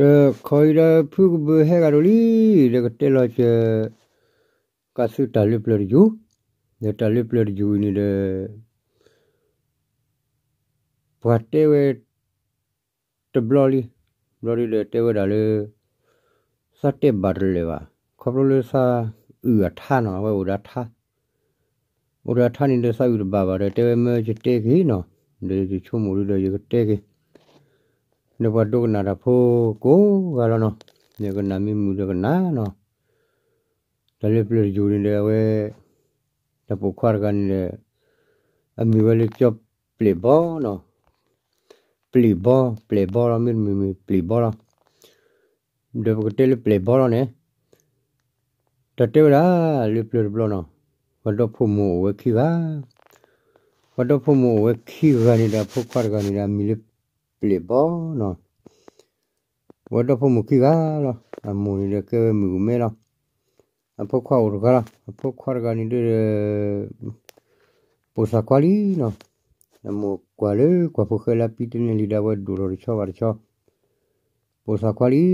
တခီအံၤဒီးဖုကဘုးဟဲဂၤဒိၣ်လံ, ဒီးကတဲလီၤစၢၤ ကးသုးတၢ်လၢပျၢၤတယူၢ်, ဒီးတၢ်လၢပျၢၤတယူၢ်အံၤန့ၣ်ဒီး ပှၤတဲဝဲ တဘျီလံ, ဘျီဒုဒီးတဲဝဲဒၣ်လၢ သးတဲဘၣ်တလၢာ်ဘၣ်, ခီဖျိလၢသးအုၣ်အထါနီၤ, အဝဲအိၣ်ဒီးအထါ, အိၣ်ဒီးအထါန့ၣ်ဒီးသးအုၣ်တဘၣ်ဘၣ်ဒီး တဲဝဲမၢယတဲက့ၤနီၤ, ဒီးယဆိကမိၣ်ဒုဒီးယကတဲက့ၤ, ဒီးပှၤဒိကနၣ်တၢ်ဖိကိးဂၤလီၤနီၤ, ယကနၣ်မ့ၢ်မုာ်ဒီးကနၣ်နီၤ, တၢ်လၢပျၢၤတယူၢ်န့ၣ်ဒီးအဝဲ တၢ်ပိာ်ခွါတဂၤန့ၣ်ဒီး အမံၤဝဲလၢကၠီပျဲၢ်ဘီနီၤ, ပျဲၢ်ဘီ, ပျဲၢ်ဘီလီၤ, မ့တမ့ၢ်မ့ၢ်ပျဲၢ်ဘီလီၤ, ဒီးပကတဲလၢပျဲၢ်ဘီလီၤန့ၣ်, တၢ်တဲဝဲဒၣ် လၢပျၢၤတဘျီနီၤ, ပှၤဒီဖိမိၢ်အိၣ်ဝဲခံဂၤ, ပှၤဒီဖိမိၢ်အိၣ်ဝဲခံဂၤန့ၣ်ဒီး အဖိခွါတဂၤန့ၣ်ဒီး အမံၤလၢပျဲၢ်ဘီနီၤ, ပှၤဒီဖိမိၢ်ခံဂၤလီၤ, အမိၢ်န့ၣ်ဒီးကဲဝဲမုၣ်ကမဲလီၤ, အဖိခွါအိၣ်တဂၤလီၤ, အဖိခွါတဂၤန့ၣ်ဒီး ပိာ်သးခွါလံနီၤ, အမိၢ်ကွၢ်လၢကွၢ်ဖိဃဲလၢပံတန့ၢ်လံဒီး အဝဲဒိၣ်ထီၣ်တဆီဘၣ်တဆီ, ပိာ်သးခွါလံ,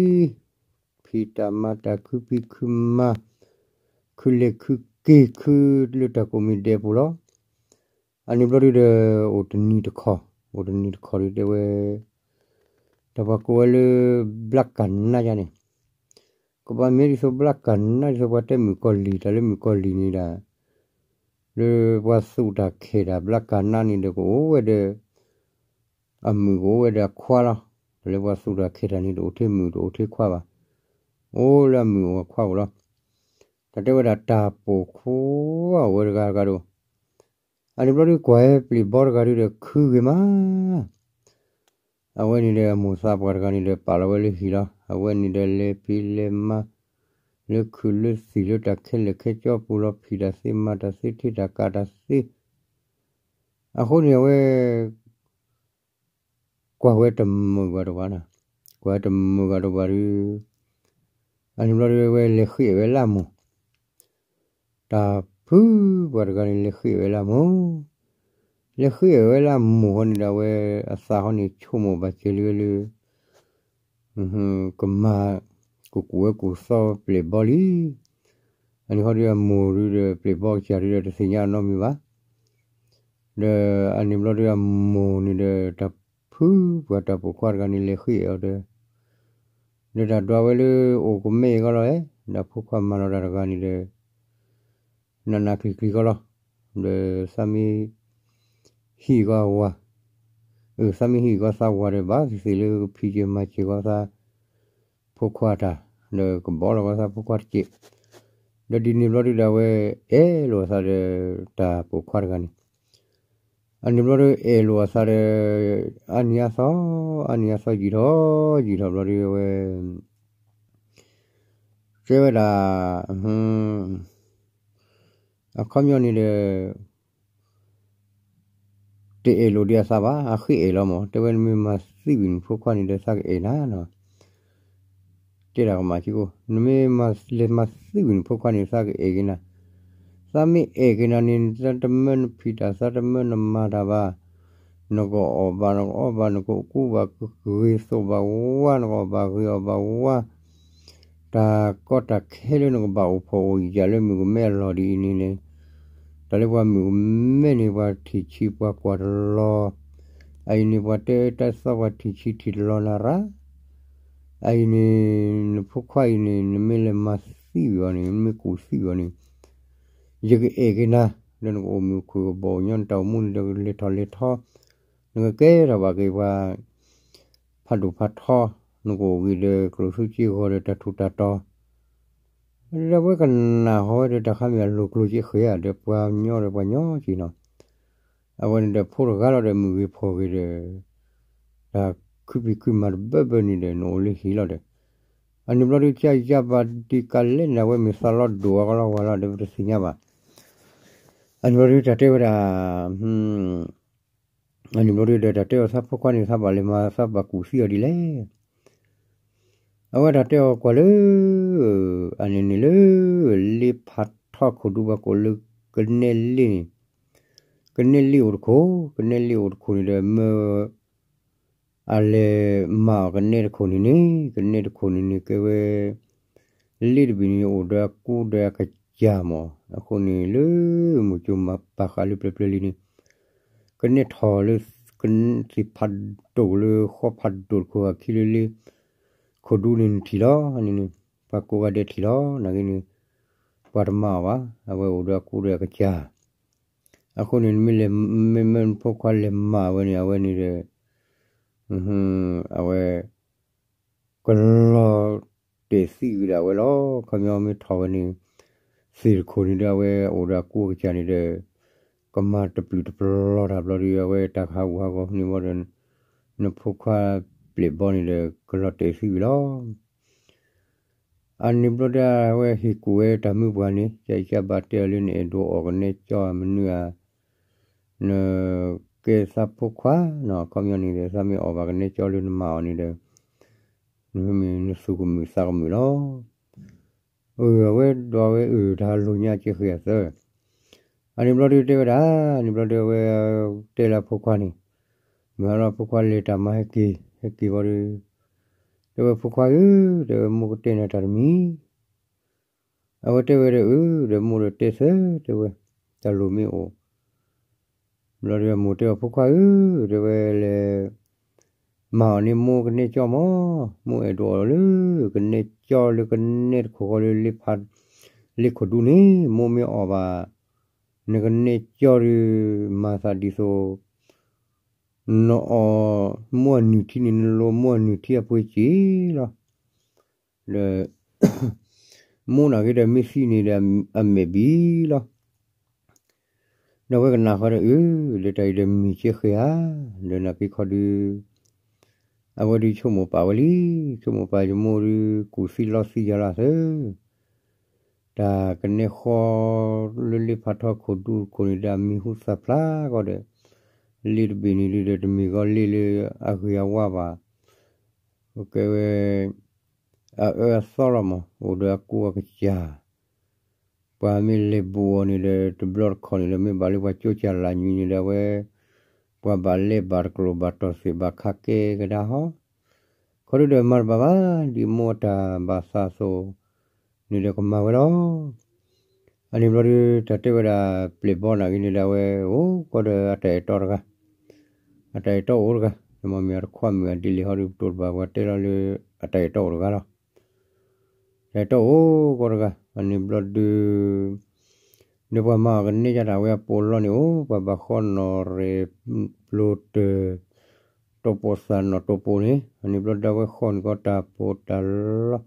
ဖံးတၢ်မၤတၢ်ခုဖံးခုမၤ, ခုလဲၤခုက့ၤခုလၢတၢ်ကိးမံၤဒဲးပူၤလီၤ. အန့ၣ်ဘျီဒုဒီး အိၣ်တနံၤတခီ, အိၣ်တနံၤတခီဒုတဲဝဲ တၢ်ပှၤကိးဝဲလၢ ဘျါကၢ်နါယါန့ၣ်, ကဘၣ်မ့ၢ်ဒ်သိးဘျါကၢ်နါဒ်သိးပှၤတဲမုၣ်ကီၤလံၢ်, တၢ်လၢမုၣ်ကီၤလံၢ်န့ၣ်ဒၣ် လၢပှၤသူၣ်တၢ်ခဲတၢ်ဘျါကၢ်နါန့ၣ်ဒီး ကအိၣ်ဝဲဒီး အမုၣ်ကအိၣ်ဝဲဒီးအခွါလီၤ. တၢ်လၢပှၤသူၣ်တၢ်ခဲတၢ်န့ၣ် တအိၣ်ထဲမုၣ်တအိၣ်ထဲခွါဘၣ်, အိၣ်လၢအမုၣ်အိၣ်အခွါအိၣ်လီၤ. တၢ်တဲဝဲဒၣ်တၢ်ပိာ်ခွါအိၣ်ဝဲတဂၤတဂၤဒီး အန့ၣ်ဘျီဒုကွၢ်ဟဲပျံၤဘီတဂၤဒုဒီးခုဂ့ၤမး, အဝဲန့ၣ်ဒီးအမိၢ်သးပှၢ်တဂၤန့ၣ်ဒီးပာ်လီၤဝဲလၢဟံၣ်လီၤ. အဝဲန့ၣ်ဒီးလဲၤဖံးလဲၤမၤ လၢခုၣ်လၢသံၣ်လၢတၢ်ခဲလၢာ်ခဲဆ့ပူၤလီၤ. ဖံးတၢ်သ့မၤတၢ်သ့ထံၣ်တၢ်ကးတၢ်သ့, အဃိန့ၣ်အဝဲ ကွၢ်ဝဲတမုာ်ဂၤတဘၣ်, ကွၢ်ဝဲတမုာ်ဂၤတဘၣ်ဒု အန့ၣ်ဘျီဒုဝဲလဲၤဃ့ၢ်ဝဲလၢအမိၢ်, တၢ်ဖုပှၤတဂၤန့ၣ် လဲၤဃ့ၢ်ဝဲလၢအမိၢ်, လဲၤဃ့ၢ်ဝဲလၢအမိၢ်ဃီန့ၣ်ဒီး အဝဲအသးဃီန့ၣ်ဆိကမိၣ်ဘၣ်စၢၤလံဝဲလၢ ကမၤ ကကူၣ်ဝဲကူၣ်သီပျံၤဘီလံ. အန့ၣ်ဃီဒုအမိၢ်ဒုဒီးပျံၤဘီကစၢ်ဒုဒီးတသ့ၣ်ညါအနီတမံၤဘၣ်. ဒီးအန့ၣ်ဘျီဒုအမိၢ်န့ၣ်ဒီး တၢ်ဖုပှၤတၢ်ပိာ်ခွါတဂၤန့ၣ် လဲၤဃ့ၢ်အီၤဒီး ဒီးတၢ်ဒွးဝဲလၢအိၣ်ကမဲအံၤဂီၢ်လီၤဧါ, ဒီးဖိခွါမၤလီၤတၢ်တဂၤန့ၣ်ဒီး နးနးကျံၤကျံၤဂီၢ်လီၤ. ဒီးသးမ့ၢ်ဟံၣ်ဂီၢ်ဝၤ, အသးမ့ၢ်ဟံၣ်ဂီၢ်သးဝၤဒီး ဘၣ်သ့ၣ်သ့ၣ်လၢကဖံးက့ၤမၤစၢၤဂီၢ်သး ဖိခွါတၢ်, ဒီးကဘီလီၤဂီၢ်သးဖိခွါတစဲး, ဒီးဒ်န့ၣ်ဘျီဒုဒီးအဝဲအဲၣ်လိာ်အသးဒီးတၢ်ပိာ်ခွါတဂၤန့ၣ် အန့ၣ်ဘျီဒုအဲၣ်လိာ်အသးဒီး အါနံၤအါသီ, အါနံၤအါသီယံာ်ထီၣ်ယံာ်ထီၣ်ဘျီဒုအဝဲ တဲဝဲဒၣ် အခီပညီန့ၣ်ဒီး တအဲၣ်လိာ်ဒံးအသးဘၣ်, အဃ့အဲၣ်လီၤမး, တဲဝဲနမ့ၢ်မၤသံဝံၤနဖိခွါန့ၣ်ဒီးသးကအဲၣ်နၤနီၤ. တဲဒၣ်ကမၣ်က့ၤအိၣ်, နမ့ၢ်လဲၤမၤသံဝံၤနဖိခွါန့ၣ် သးကအဲၣ်က့ၤနၤ, သးမ့ၢ်အဲၣ်က့ၤနၤန့ၣ် သးတမၢနဖံးတၢ် သးတမၢနမၤတၢ်ဘၣ်, နကအီၣ်ဘၣ် နကအီဘၣ် နကကူဘၣ်ဂ့ၤသိးဘၣ်ဝါ နကအီၣ်ဘၣ်ဂ့ၤအီၣ်ဘၣ်ဝါ တၢ်ကီတၢ်ခဲလၢနကဘၣ်အိၣ်ဖှီၣ်အိၣ်ယာ်လၢမုၣ်ကမဲအလီၢ်ဒ်အံၤန့ၣ်န့ၣ်, တၢ်လၢပှၤမုၣ်ကမဲန့ၣ် ပှၤထံၣ်ဆံးပှၤကွၢ်တလီၤ, အအံၤန့ၣ် ပှၤတဲတၢ်သီပှၤထံၣ်ဆံးထံၣ်တလီၤနၤရၣ်, အအံၤန့ၣ် နဖိခွါအံၤန့ၣ် နမ့ၢ်လဲၤမၤသံဝံၤအီၤန့ၣ် နမ့ၢ်ကူၣ်သံဝံၤအီၤန့ၣ် ယကအဲၣ်က့ၤနၤ, လၢနကအိၣ်မုာ်အိၣ်ခုၣ် ကဘီၣ်အိၣ်ညီ နတၢ်အိၣ်မူန့ၣ်ဒီးကလဲၤထီၣ်လဲၤထီ, နကကဲထီၣ်ဘၣ်က့ၤပှၤ ဖးဒိၣ်ဖးထီ, နကအိၣ်ဂ့ၤဒီးကျိၣ်စ့ကီၤဒီးတၢ်ထူးတၢ်တီၤ, ဒီးအဝဲကနၣ်ဟီဝဲဒီးတၢ်ခါမ့ၢ်အလိၤကျိၤက့ဃဲဧါဒီးပှၤညီဒီးပှၤညီက့နီၤ, အဝဲန့ၣ်ဒီးဖိတဂၤလီၤဒီးမုၢ်ဂ့ၤဖီၣ်ဂ့ၤဒီး တၢ်ခုဖံးခုမၤတဘၢဘၢန့ၣ်ဒီး နအိၣ်လၢဟံၣ်လီၤဒီး, အန့ၣ်ဘျီဒု ကယါဘၣ်ဒံးကလဲၣ်န့ၣ် အဝဲမ့ၢ်သးလီၤဒိၣ်အဂီၢ်လီၤဝဲလီၤဒီး ပတသ့ၣ်ညါဘၣ်. အန့ၣ်ဘျီဒု တၢ်တဲဝဲဒၣ် အန့ၣ်ဘျီဒုဒီး တၢ်တဲအီၤသးဖိခွါန့ၣ် သးဘၣ်လဲၤမၤသးဘၣ်ကူၣ်သံအီၤဒ်လဲၣ်. အဝဲတၢ်တဲအီၤကွၢ်လၢ အန့ၣ်န့ၣ်လၢ လ့ဖးထီခိၣ်ဒူပှၤကိးလၢ ကနဲလ့န့ၣ်, ကနဲလ့အိၣ်တခိၣ်, ကနဲလ့အိၣ်တခိၣ်န့ၣ်ဒီး မၢ အလဲၤမၤအီၤကနဲတခိၣ်န့ၣ်န့ၣ် ကနဲတခိၣ်န့ၣ်န့ၣ် ကဲဝဲ လ့ၣ်တဘ့ၣ်န့ၣ် အိၣ်ဒီးအကူဒီးအကစၢ်မး, အဃိန့ၣ်လၢ မိၢ်ကၠိမၤပာ်ဃာ်လၢပျၢၤပျၢၤလံန့ၣ် ကနဲထီၣ်လၢ သ့ၣ်ဖးဒိၣ်လၢဃီဖးဒိၣ်တခိၣ်အခံလၢလ့ၣ်ခိၣ်ဒူန့ၣ်နထံၣ်လီၤန့ၣ်န့ၣ် ပှၤကိးဂၤဒဲးထံၣ်လီၤ နာ်က့န့ၣ် ပှၤတမၤအီၤဘၣ်, အဝဲအိၣ်ဒီးအကူဒီးအကစၢ်, အဃိန့ၣ် မ့ၢ်လဲၤ မ့မ့ၢ်ဖိခွါလဲၤမၤဝဲန့ၣ် အဝဲန့ၣ်ဒီး အဝဲ ကလီၤတဲာ်သံဝံၤဒၣ်ဝဲလီၤ. ခီပညီမ့ၢ်ထီၣ်ဝဲန့ၣ် သ့ၣ်တခိၣ်န့ၣ်ဒီး အဝဲအိၣ်ဒီးအကူအကစၢ်န့ၣ်ဒီး ကမၤတပျုာ်တပျီၤတၢ်ဘျီဒီး အဝဲတၢ်ကဟးဂူာ်ဟးဂီၤန့ၣ်ဘၣ်ဒီး နဖိခွါပျဲၢ်ဘီန့ၣ်ဒီး ကလီၤတဲာ်သံဝံၤလီၤ. အန့ၣ်ဘျီဒီး အဝဲဟ့ၣ်ကူၣ်ဝဲတၢ်မုၢ်ပှၢ်န့ၣ် ကၢ်အံၤကၢ်ဘၣ်တဲအီၤလၢ နအဲၣ်ဒိးအီၣ်ကနဲကၠီမနုၤဧါ, နကဲသးဖိခွါနီၤ, ခီပညီန့ၣ်ဒီး သးမ့ၢ်အီၣ်ဘၣ်ကနဲကၠီလၢနမၤအီၤန့ၣ်ဒီး နမ့ၢ်နသူၣ်ကမုာ်သးကမုာ်လီၤ. အၢ အဝဲဒွးဝဲအၢ တၢ်လိၣ်ညါကဲဃ့အသၢ အန့ၣ်ဘျီဒုးတဲဝဲဒၣ်, န့ၣ်ဘျီဒုးအဝဲတဲလၢအဖိခွါန့ၣ်, မ့ၢ်ဟါလီၤဖိခွါလဲၤတၢ်မၤဟဲက့ၤ ဟဲက့ၤဘၣ်ဒီး, တဲဝဲဖိခွါဧၢ, တဲဝဲမိၢ်ကတဲနၤတၢ်တမံၤ, အဝဲတဲဝဲဒီးအၢ, ဒီးမိၢ်ဒီးတဲသၢ, တဲဝဲ, တၢ်လိၣ်မ့ၢ်အိၣ် ဘျီဒီးအမိၢ်တဲအီၤဖိခွါဧၢ, တဲဝဲလဲၤ မၤအီၤန့ၢ်မိၢ်ကနဲကၠီမး, မိၢ်အဲၣ်ဒိးအီၣ်လၢ ကနဲကၠီလၢကနဲတခိၣ်ဃီလၢ လ့ၣ်ခိၣ်ဒူန့ၣ် မိၢ်မ့ၢ်အီၣ်ဘၣ် နကနဲကၠီဒီး မၤသးဒ်သိး နအီၣ်မိၢ်အနုၢ်ထံန့ၣ် နလိၣ်မိၢ်အနုၢ်ထံအပှ့ၤစ့လီၤ. ဒီး မိၢ်နာ်က့ဒီးမ့ၢ်သံန့ၣ်ဒီးအမဲာ်ဘံလီၤ. ဒီးအဝဲကနၣ်ဃီဒီးအၢ, ဒီးတၢ်အံၤဒီးမ့ၢ်ကဲဃ့ဧါ, ဒီးနာ်က့ခီဒုး အဝဲဒုးဆိကမိၣ်ပာ်ဝဲလံ, ဆိကမိၣ်ပာ်ယမိၢ်ဒုး ကူၣ်သံလီသံယၤလီၤသၢ တၢ်ကနဲဃီလၢလ့ၣ်ဖးထီခိၣ်ဒူတခိၣ်န့ၣ်ဒီး အမံၤဟူသၣ်ဖျါကီးဒီး လ့ၣ်တဘ့ၣ်န့ၣ်ဒုးဒီး တမ့ၢ်ကီးလ့ၣ်လၢအဂ့ၤအဝါဘၣ်, ကဲဝဲ အအၢအသီလီၤမး, အိၣ်ဒီးအကူအကစၢ်, ပှၤမ့ၢ်လဲၤဘူးအီၤန့ၣ်ဒီး တဘျီတခီၣ်န့ၣ်ဒီး မ့ၢ်ဘၣ်လၢပှၤကၠိကၢ်လၢ်ညွံန့ၣ်ဒီး အဝဲ ပှၤဘၣ်လဲၤဘၣ်တကျိၤဘၣ်တီၢ်သ့ၣ် ဘၣ်ခးကဲကဒါဟီ, ခီဒုးဒီးမၤတဘၣ်ဘၣ်, ဒ်မိၢ်အတၢ်ဘၣ်သးအသိးန့ၣ်ဒီးကမၤဝဲလီၤ. အန့ၣ်ဘျီဒုး တၢ်တဲဝဲဒၣ် ပျဲၢ်ဘီနာ်က့န့ၣ်ဒီး အဝဲအိၣ်ကီးဒီးအတၢ်အဲၣ်တီတဂၤ, အတၢ်အဲၣ်တီအိၣ်တဂၤ, မ့မ့ၢ်အတခွါမုၣ်အဒ်လဲၣ်ဟီဒုး ပတိၢ်တဘၣ် ပှၤတဲလီၤလၢ အတၢ်အဲၣ်တီအိၣ်တဂၤလီၤ. တၢ်အဲၣ်တီအိၣ်ကီးတဂၤ, အန့ၣ်ဘျီဒုး ဒီးပှၤမၤအီၤကနဲကၠီတၢ်ဝဲအပိာ်လီၤန့ၣ်အိၣ်, ပှၤဘၣ်ဃီနီၣ်ရဲၣ်ပျိတၢၢ်, တီပိာ်သၣ်နီၣ်တီပိာ်န့ၣ်, အန့ၣ်ဘျီဒုးအဝဲဃီန့ၣ်ကီးတၢ်ပိာ်တၢ်လီၤ.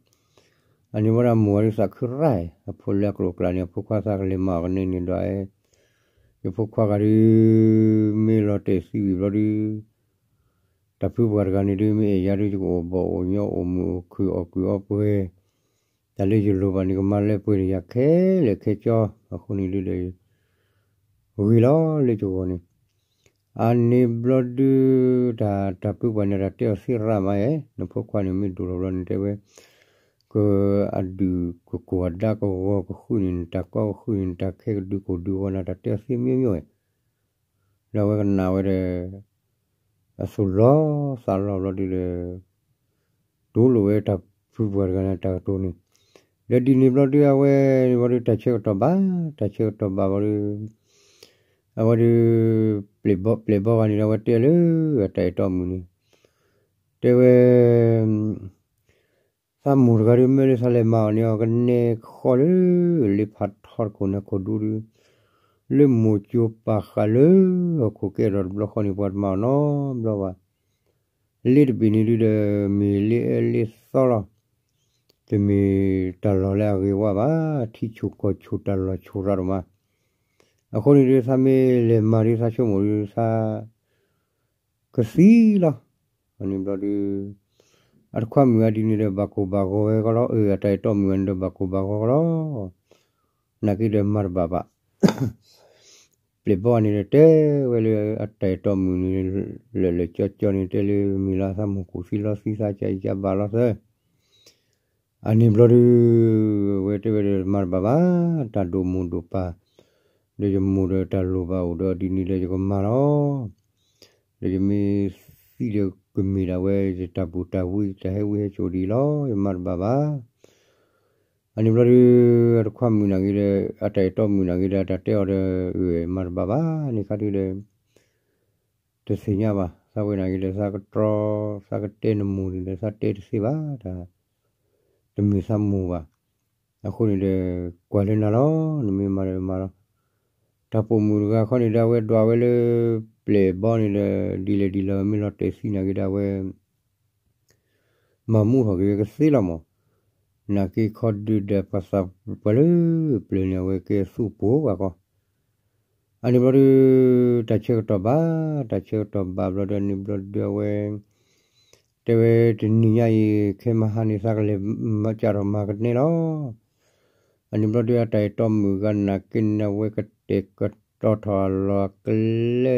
အန့ၣ်ဝဲဒၣ်မိၢ်ဝဲဒုးသးခုရၣ်, အဖိလၢအကျိၤအကျဲန့ၣ် အဖိခွါသးကလဲၤမၤအီၤကနဲန့ၣ်ဒီး ယဖိခွါဂၤဒုး မ့ၢ်လီၤတဲာ်သံဝံၤဘျီဒုး တၢ်ဖုပှၢ်တဂၤန့ၣ်ဒုး မ့ၢ်အဲၣ်ယၤဒုး ယကအိၣ်ဘီၣ်အိၣ်ညီ အိၣ်မုာ်အိၣ်ခုၣ် အီၣ်ကုာ်အီပှဲၤ, တၢ်လၢယလိၣ်ဘၣ်န့ၣ် ကမၤလၢပှဲၤန့ၣ် ယၤခဲလၢာ်ခဲဆ့, အဃိန့ၣ်ဒုးဒီး ဂ့ၤလီၤလၢယဂီၢ်န့ၣ်, အန့ၣ်ဘျီဒုး တၢ် တၢ်ဖုပှၢ်န့ၣ် တၢ်တဲအီၤသ့ရၣ်မးဧါ, နဖိခွါန့ၣ်မ့ၢ်ဒိၣ်ထီၣ်ဘျီန့ၣ်တဲဝဲ ကအဒုးကကိၢ်အဒါကဂီၤကဃုန့ၣ် နတၢ်ကီကဃုန့ၣ် နတၢ်ခဲကဒုကအိၣ်ဒုးဂီၤနၤ တၢ်တဲအီၤသ့မ့ၢ်မ့ၢ်ဝဲ ဒီးအဝဲကနၣ်ဝဲဒီး အသူၣ်လီၤသးလီၤဘျီဒုးဒီး တိလိာ်ဝဲတၢ်ဖုပှၢ်တဂၤန့ၣ် တၢ်ကတိၤန့ၣ်, ဒီးဒ်န့ၣ်ဘျီဒုး အဝဲန့ၣ်ဘျီဒုး တၢ်ဆၢကတီၢ်ဘၣ် တၢ်ဆၢကတီၢ်ဘၣ်ဘျီဒုး အဝဲဒုး ပျဲၢ်ဘီ ပျဲၢ်ဘီဂၤန့ၣ်ဒီး အဝဲတဲလၢအတၢ်အဲၣ်တီမုၣ်န့ၣ် တဲဝဲ သးမိၢ်တဂၤဒုး မ့ၢ်လၢသးလဲၤမၤအီၤန့ၣ် အကနဲဃီလၢ လ့ဖးထီတခိၣ်န့ၣ်ခိၣ်ဒူဒုး လၢမိၢ်ကၠိပာ်ဃာ်လၢဟီၣ်ခိၣ်ကဲထီၣ်တဘျီဃီန့ၣ် ပှၤတမၤအီၤနီတဘျီဘၣ်. လ့တဘ့ၣ်န့ၣ်ဒုးဒီး မ့ၢ်လ့အၢလ့သီလီၤ. တမ့ၢ်တၢ်လီၢ်လၢအဂ့ၤဝါဘၣ်, ထံဆိၣ်ကီၢ်ဆိၣ် တၢ်လီၢ်ဆိၣ်ရၣ်ဒိၣ်မး. အဃိန့ၣ်ဒုး သးမ့ၢ်လဲၤမၤဒုး သးဆိကမိၣ်ဒုး သး ကသံလီၤ. အန့ၣ်ဘျီဒုး အတခွါမုၣ်အဒ်န့ၣ်ဒီး ဘၣ်ကိၢ်ဘၣ်ဂီၤဝဲကီးလီၤ. အၢ အတၢ်အဲၣ်တီမုၣ်အန့ၣ်ဒီး ဘၣ်ကိၢ်ဘၣ်ဂီၤကီးလီၤ. နာ်က့ဒီးမၤတဘၣ်ဘၣ်. ပျဲၢ်ဘီန့ၣ်ဒီးတဲဝဲလၢအတၢ်အဲၣ်တီမုၣ်န့ၣ် လၢာ်လၢာ်ကၠီကၠီန့ၣ် တဲလၢမ့ၢ်လၢသးမိၢ်ကူၣ်သံလီသံသး ကၢ်အံၤကၢ်ဘၣ်လီၤသၢ အန့ၣ်ဘျီဒုး အဝဲတဲဝဲဒီးမၤတဘၣ်ဘၣ်, တၢ်ဒိၣ်မိၢ်ဒိၣ်ပၢ်, ဒီးယမိၢ်ဒီးတၢ်လိၣ်ဘၣ်အိၣ်ဒီးဒ်န့ၣ်ဒီးယကမၤလီၤ. ဒီးယမ့ၢ်သံဒီး ကမ့ၢ်ဒၣ်ဝဲယတၢ်ဘူၣ်တၢ်ဝံ တၢ်ဟဲဝံဟဲစိာ်ဒ်အံၤလီၤ, ယမၤတဘၣ်ဘၣ်. အန့ၣ်ဘျီဒုး အတခွါမုၣ်နာ်က့ဒီး အတၢ်အဲၣ်တီမုၣ်နာ်က့ဒီး တၢ်တဲအီၤဒီး မၤတဘၣ်ဘၣ်န့ၣ်ခါဒုးဒီး တသ့ၣ်ညါဘၣ်, သးဝဲနာ်က့ဒီး သးကတြီ သးကတဲနမိၢ်န့ၣ်ဒီး သးတဲတသ့ဘၣ်, တၢ် တမ့ၢ်သးမိၢ်ဘၣ်. အဃိန့ၣ်ဒီး ကွၢ်လၢနၤလီၤ, နမ့ၢ်မၤဒီးမၤလီၤ. တၢ်ပိာ်မုၣ်တဂၤခီန့ၣ်ဒီး အဝဲဒွးဝဲလၢ ပျဲၢ်ဘီန့ၣ်ဒီး ဒ်လဲၣ်ဒ်လဲၣ် မ့ၢ်လီၤတဲာ်သံနာ်က့ဒီး အဝဲ မၤမူထီၣ်က့ၤဝဲကသ့လီၤမး. နာ်က့ခီဒုးဒီး ပှၤသးပှၢ်လၢပျၢၤန့ၣ် အဝဲကဲသူၣ်ပှိၤဘၣ်ကီး. အန့ၣ်ဘျီဒုး တၢ်ဆၢကတီၢ်ဘၣ်, တၢ်ဆၢကတီၢ်ဘၣ်ဘျီဒီး န့ၣ်ဘျီဒုးအဝဲ တဲဝဲတနံၤညါအံၤ ခဲမဟါန့ၣ် သးကလဲၤကၢ်ထီၣ်မၤကန့ၢ်လီၤ. အန့ၣ်ဘျီဒုး အတၢ်အဲၣ်တီမုၣ်ဂၤနာ်က့န့ၣ် အဝဲကတဲာ်ကတီၤထီၣ်အလီၢ်အကျဲ လၢ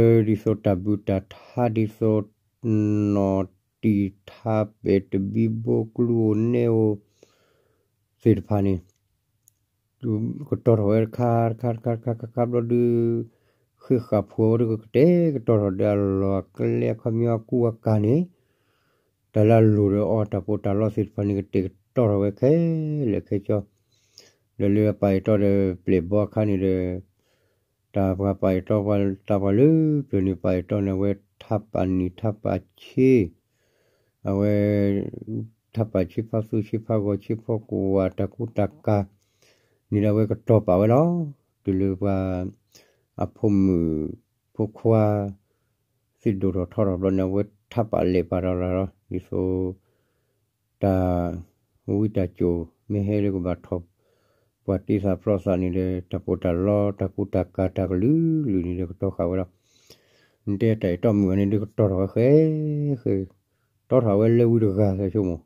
ဒ်သိးတၢ်ဘူၣ်တၢ်ထါဒ်သိး နီၢ်တံၢ်ထါပဲာ်တဘံဘိကျူအိၣ်နဲအိၣ်သ့ၣ်တဖၣ်န့ၣ် ကတီၤထီၣ်ဝဲတခါတခါတခါတခါတခါဘျီဒုး ဃ့ဃာ်ဖိဝဲဒုး ကတဲာ်ကတီၤထီၣ်ဒီးအလီၢ်အကျဲ အခီပညီအကူအကၤန့ၣ် တၢ်လၢအလိၣ်ဒီးအီၤတၢ်ပီးတၢ်လီသ့ၣ်တဖၣ်န့ၣ် ကတဲာ်ကတီၤထီၣ်ဝဲခဲလၢာ်ခဲဆ့ ဒီးလၢအပာ်အဲၣ်တီဒီးပျဲၢ်ဘီအခါန့ၣ်ဒီး တၢ်ပှၤပာ်အဲၣ်တီ တၢ်ပှၤလၢပျၢၤန့ၣ် ပာ်အဲၣ်တီန့ၣ် အဝဲထါပာ်နံၣ်ထါပာ်ဆ့ အဝဲ ထါပာ်ဆ့ဖါသူဆ့ဖါဂီၤဆ့ဖီကွၢ် တၢ်ကူတၢ်ကၤန့ၣ်ဒီး အဝဲကတီၤပာ်ဝဲလီၤ. တုၤလၢပှၤ အဖိမုၣ်ဖိခွါ သ့ၣ်ဒိၣ်ထီၣ်ထီထီၣ်ဘျီန့ၣ် အဝဲထါပာ်လဲၤပာ်တၢ်လီၤလီၤ ဒ်သိး တၢ်ဝံတၢ်စိာ် မ့ၢ်ဟဲလၢကဘၣ်ထီၣ် ပှၤတ့သးဖျီသးန့ၣ်ဒီး တၢ်ပီးတၢ်လီ တၢ်ကူတၢ်ကၤ တၢ်ကလုာ်ကလုာ်န့ၣ်ဒီး ကတီၤဃာ်ဝဲလီၤ. နတဲတၢ်အဲၣ်တီမုၣ်ဂၤန့ၣ်ဒုး ကတီၤထီၣ်ဝဲဃဲဃဲ တီထီၣ်ဝဲလၢဝံတဂၤ သးဆိကမိၣ်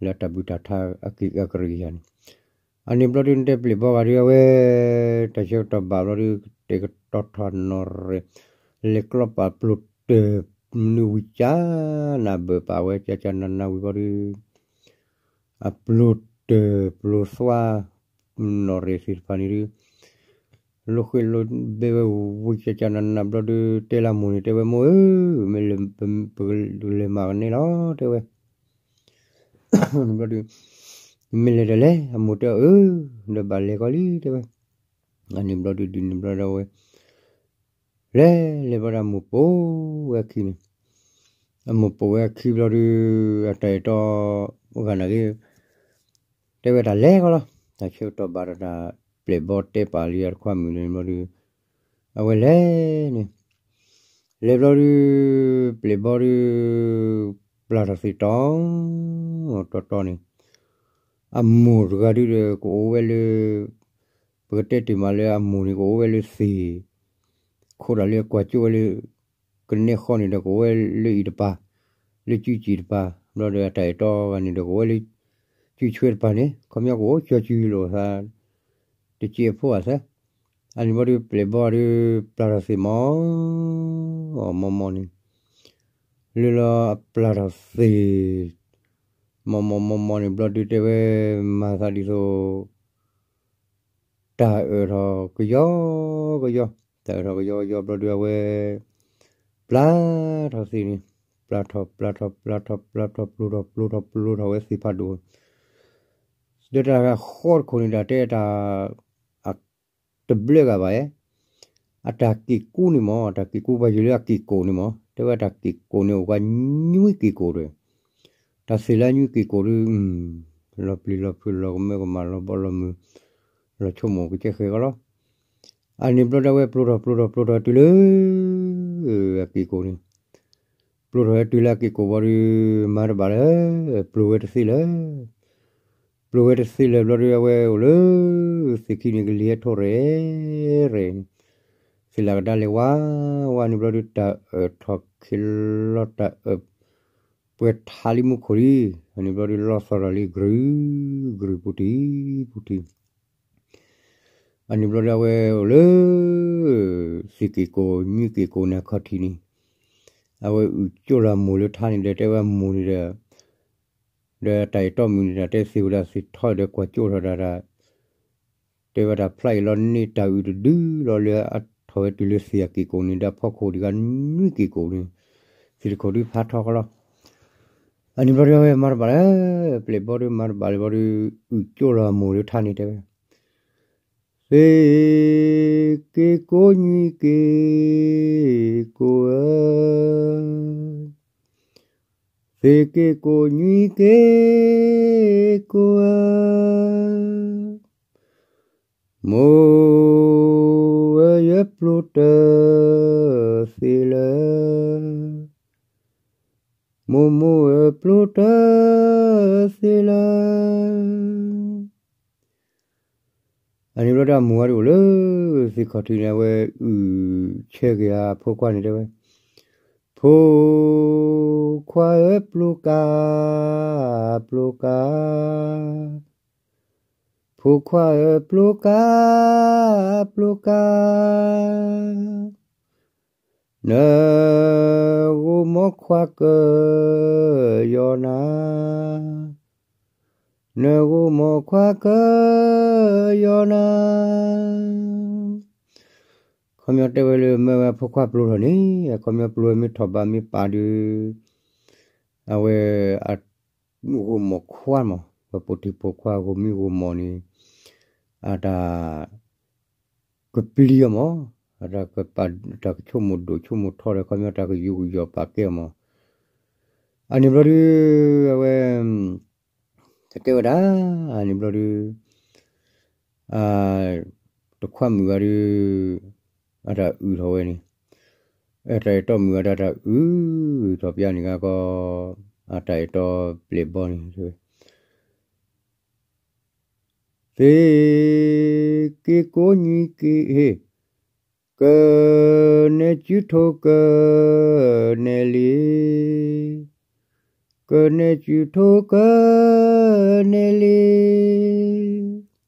လၢတၢ်ဘူၣ်တၢ်ထါအက့ၢ်အကရံၣ်ယၤန့ၣ် အန့ၣ်ဘျီဒုး နတဲပျဲၢ်ဘီဂၤဒုး အဝဲ တၢ်ဆၢကတီၢ်ဘၣ်ဘျီဒုး ကတဲာ်ကတီၤထီၣ်နီၢ်ရဲၣ် လဲၤကျီပာ်ပျိၤတၢၢ် မနုၤဝံၤကၢနၤဘၢၣ်ပာ်ဝဲ ကၢကၢနၤနၤဝံၤဘျီဒုး အပျိၤတၢၢ်ပျိၤသွါ နီၢ်ရဲၣ်သ့ၣ်တဖၣ်န့ၣ်ဒုး လိဃ့လိဘဲဝဲဝံၤ ကၢကၢနၤနၤဘျီဒုး တဲလၢမိၢ်န့ၣ် တဲဝဲ မိၢ်ဧၢ, မ့ၢ်လဲၤမၤကန့ၢ်လီၤ တဲဝဲ ဘျီဒုး မ့ၢ်လဲၤတလဲၣ် အမိၢ်တဲအီၤ အၢ ဒီးဘၣ်လဲၤကီးလံ တဲဝဲ အန့ၣ်ဘျီဒုး ဒ်န့ၣ်ဘျီဒုးဝဲ လဲၤလဲၤဘျီဒုး အမိၢ်ပိာ်ဝဲအခံန့ၣ် အမိၢ်ပိာ်ဝဲအခံဘျီဒုး အတၢ်အဲၣ်တီ ဂၤနာ်က့ တဲဝဲတၢ်လဲၤကီးလီၤ. တၢ်ဆၢကတီၢ်ဘၣ်ဒီးတၢ်ပျဲၢ်ဘီတဲပာ်လံအတခွါမုၣ်န့ၣ်ဘျီဒုး အဝဲလဲၤန့ၣ် လဲၤဘျီဒုး ပျဲၢ်ဘီဒုး ပျၢ်ထီၣ်သ့ၣ်တီ တီတီန့ၣ် အမိၢ်တဂၤဒုးဒီး ကအိၣ်ဝဲလၢ ပကတဲတ့ၢ်မးလၢအမိၢ်န့ၣ် ကအိၣ်ဝဲလၢသ့ၣ် ခိးတၢ်လၢကွၢ်ကၠိဝဲလၢ ကနဲဃီန့ၣ်ဒီး ကအိၣ်ဝဲလၢအံၤတပၤ လၢကၠူကၠံၣ်တပၤ ဘျီဒီးအတၢ်အဲၣ်တီဂၤန့ၣ်ဒီး ကအိၣ်ဝဲလၢ ကၠူဆွဲတပၤန့ၣ် ခီပညီကအိၣ်ကၠီကၠူလိာ်သး တစဲးဖိအသး အန့ၣ်ဘျီဒုး ပျဲၢ်ဘီဒုး ပျၢ်ထီၣ်သ့ၣ်မီ မီမီန့ၣ် လၢလီၤအပျၢ်ထီၣ်သ့ၣ် မီမီမီမီန့ၣ် ဘျီဒုးတဲဝဲ မၤသးဒ်သိး တၢ်အၢၣ်ထီၣ်ကယီကယီ တၢ်အၢၣ်ထီၣ်ကယီကယီဘျီဒုး အဝဲ ပျၢ်ထီၣ်သ့ၣ်န့ၣ် ပျၢ်ထီၣ် ပျၢ်ထီၣ် ပျၢ်ထီၣ် ပျၢ်ထီၣ် ပျိၤထီၣ် ပျိၤထီၣ် ပျိၤထီၣ်ဝဲသ့ၣ်ဖးဒိၣ် ဒီးတၢ်ဃီတခိၣ်န့ၣ် တၢ်တဲတၢ် တဘျုးဂၤဘၣ်ဧါ အတၢ်က့ၣ်ကူန့ၣ်မီၤ အတၢ်က့ၣ်ကူပှၤယုၢ်လၢအက့ၣ်ကိၣ်န့ၣ်မီၤ တဲဝဲတၢ်က့ၣ်ကိၣ်န့ၣ် အိၣ်ပှၤနွံက့ၣ်ကိၣ်ဒီး တၢ်သ့ၣ်လၢနွံက့ၣ်ကိၣ်ဒီး လီၤပျံၤလီၤဖုး လီၤကမၢကမၣ် လီၤဘီလီၤမုၢ် လီၤဆိကမိၣ်ကစဲဃဲးကီးလီၤ. အန့ၣ်ဘျီဒုး အဝဲပျိၤထီၣ် ပျိၤထီၣ် ပျိၤထီၣ်တုၤလၢ အက့ၣ်ကိၣ်န့ၣ် ပျိၤထီၣ်ဝဲတုၤလၢအက့ၣ်ကိၣ်ဘျီဒုး မၤတဘၣ်လၢ ပျိၤဝဲတသ့လၢၤ ပျိၤဝဲတသ့လၢၤဘျီဒုး အဝဲအိၣ်လၢ သ့ၣ်ခံန့ၣ် ကလံၤဟဲထိၣ်ရဲၣ်ရဲၣ်န့ၣ် သ့ၣ်လၢကဒါလဲၤဝါဝါန့ၣ်ဘျီဒုး တၢ်အၢၣ်ထီၣ်ခ့လီၤ တၢ်အၢၣ်ပှဲၤထးလံမူခိၣ်လံ. အန့ၣ်ဘျီဒုး လီၤသီၣ်ထီၣ်လံ ကြုး ကြုးပူၤတံၢ်ပူၤတံၢ် အန့ၣ်ဘျီဒုး အဝဲအိၣ်လၢ သ့ၣ်က့ၣ်ကိၣ် နွံက့ၣ်ကိၣ်န့ၣ်အခီၣ်ထံးန့ၣ် အဝဲအုၣ်ကၠိလီၤအမိၢ်လၢထါန့ၣ်ဒီး တဲဝဲအမိၢ်န့ၣ်ဒီး ဒီးတၢ်အဲၣ်တီမုၣ်န့ၣ် တၢ်တဲသ့ၣ်ဝဲဒၣ်သ့ၣ်ထီဒီးကွၢ်ကၠိထီၣ်ဒၣ်တၢ် တဲဝဲတၢ်ဖျါအံၤလီၤန့ၢ်တၢ်အုၣ်တဒုလီၤလၢအ ထီၣ်ဝဲတုၤလၢသ့ၣ်အက့ၢ်ကိာ်န့ၣ် ဒီးဖီခိၣ်တဂၤနွံက့ၢ်ကိာ်န့ၣ် သ့ၣ်တခိၣ်ဒုးဖးထီဃီလီၤ. အန့ၣ်ဘျီဒုးအဝဲမၤတဘၣ်လၢၤ ပျဲၢ်ဘီဒုးမၤတဘၣ်လၢၤဘျီဒုး အုၣ်ကၠိလီၤအမိၢ်လၢထါန့ၣ်တဲဝဲ, သ့ၣ်က့ၢ်ကိာ်နွံက့ၢ်ကိာ်ဧၢ, သ့ၣ်က့ၢ်ကိာ်နွံက့ၢ်ကိာ်ဧၢ, မိၢ်ဧၢယပျိတၢ်သ့လၢ မိၢ်မိၢ်ဧၢပျိတၢ်သ့လၢ အန့ၣ်ဘျီဒုးအမိၢ်ဝဲဒၣ်အိၣ်လၢ သ့ၣ်ခီၣ်ထံးန့ၣ် အဝဲအုၣ်ဆဲက့ၤအဖိခွါန့ၣ်တဲဝဲ, ဖိခွါဧၢပျိကါ ပျိကါ, ဖိခွါဧၢပျိကါ ပျိကါ, နဂိၢ်မိၢ်ခွါကယီၤနၤ, နဂိၢ်မိၢ်ခွါကယီၤနၤ, ခီပညီတဲဝဲလၢမ့ၢ်ဝဲဖိခွါပျိထီၣ်န့ၣ် အခီပညီပျိဝဲမ့ၢ်ထီၣ်ဘးမ့ၢ်ပာ်ဒုး အဝဲ ဂိၢ်မိၢ်ခွါမး ပှၤပိာ်ထံဖိခွါဂိၢ်မံဂိၢ်မိၢ်န့ၣ် အတၢ် ကပျံၤအီၤမး, တၢ်ကဆိကမိၣ်ဒိၣ်ဆိကမိၣ်ထီဒီး ခီပညီတၢ်ကယူးကယီၣ်ပာ်ကဲအီၤမး, အန့ၣ်ဘျီဒုး အဝဲ တကဲဝဲဒၣ် အန့ၣ်ဘျီဒုး တခွါမုၣ်ဂၤဒုး အတၢ်အုၣ်ထီၣ်ဝဲန့ၣ်, အတၢ်အဲၣ်တီမုၣ်ဂၤဒီးတၢ်အုၣ်ထီၣ်ပျၢ်န့ၣ်ဂၤကီ အတၢ်အဲၣ်တီပျဲၢ်ဘီန့ၣ် သ့ၣ်က့ၢ်ကိာ်နွံက့ၢ်, ကနဲၣ်စုထိကနဲၣ်လံ, ကနဲၣ်စုထိကနဲၣ်လံ,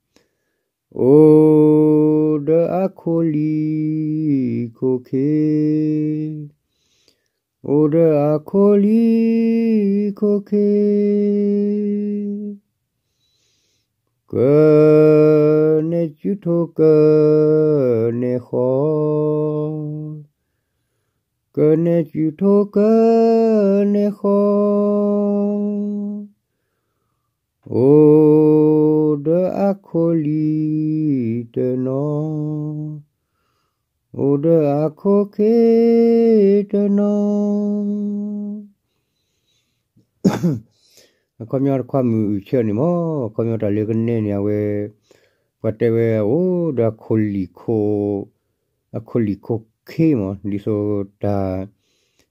အိၣ်ဒီးအခိၣ်လံၤခိၣ်ခ့, အိၣ်ဒီးအခိၣ်လံၤခိၣ်ခ့ ကနဲၣ်စုထိကနဲၣ်ဃီ, ကနဲၣ်စုထိကနဲၣ်ဃီ, အိၣ်ဒီးအခိၣ်လံၤတနီၤ, အိၣ်ဒီးအခိၣ်ခ့တနီၤ အခီပညီတခွါမုၣ်အုၣ်ဆဲန့ၣ်မး, အခီပညီတၢ်လၢကနဲန့ၣ် အဝဲ ပှၤတဲဝဲအိၣ်ဒီးအခိၣ်လံၤခိၣ်, အခိၣ်လံၤခိၣ်ခ့မး, ဒ်သိးတၢ်က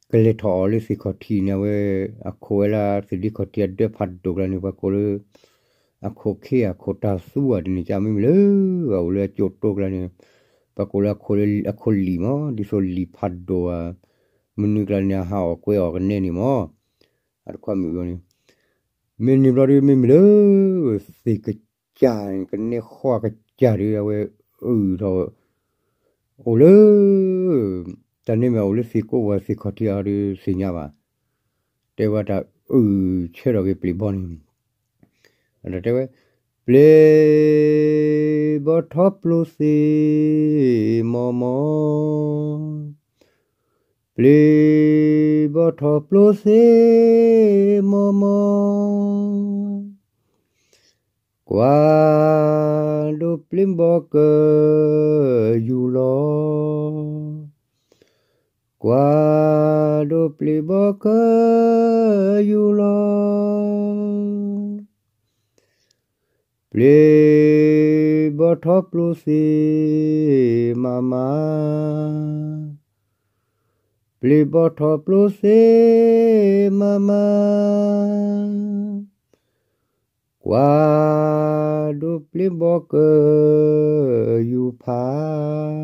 လဲၤထီၣ်အီၤလၢသ့ၣ်ခီၣ်ထံးန့ၣ် အဝဲ အခိၣ်ဝဲလၢသ့ၣ်ဒ့ခီၣ်ထံးအဒၢဖးဒိၣ်ကျါန့ၣ် ပှၤကိးလၢ အခိၣ်ခ့အခိၣ်တၢ်သူဧါ ဒ်န့ၣ် ကမ့ၢ်မ့ၢ်လၢ အအိၣ်လၢအကၠိတိကျါန့ၣ် ပှၤကိးလၢအခိၣ်လံၤမး, ဒ်သိးလံာ်ဖးဒိၣ်ဧါ, မနုၤကျါန့ၣ် အဟးအီၣ်ကွဲအီၣ်ကနဲန့ၣ်မး, အတခွါမုၣ်အဂီၢ်န့ၣ် မ့ၢ်န့ၣ်ဘျီဒုး မ့မ့ၢ်လၢ သ့ၣ်ကစၢ်န့ၣ် ကနဲဃီကစၢ်ဒုး အဝဲအုၣ်ထီၣ် အိၣ်လၢ တၢ်န့ၣ်မ့ၢ်အိၣ်လၢသ့ၣ်ကိးဝဲသ့ၣ်ခီၣ်ထံးအီၤဒုးသ့ၣ်ညါဘၣ်, တဲဝဲတၢ်အုၣ်ဆၢထီၣ်က့ၤပျဲၢ်ဘီန့ၣ် တဲဝဲ ပျဲၢ်ဘီထီၣ်ပျိသ့ၣ်မီၢ်မီၢ်, ပျဲၢ်ဘီထီၣ်ပျိသ့ၣ်မီၢ်မီၢ်, ကွၢ်ဒိးပျဲၢ်ဘီကယူၢ်လီၤ, ကွၢ်ဒိးပျဲၢ်ဘီကယူၢ်လီၤ. ပျဲၢ်ဘီထီၣ်ပျိသ့ၣ်မးမး, ပျဲၢ်ဘီထီၣ်ပျိသ့ၣ်မးမး, ကွၢ်ဒိးပျဲၢ်ဘီကယူၢ်ဖး,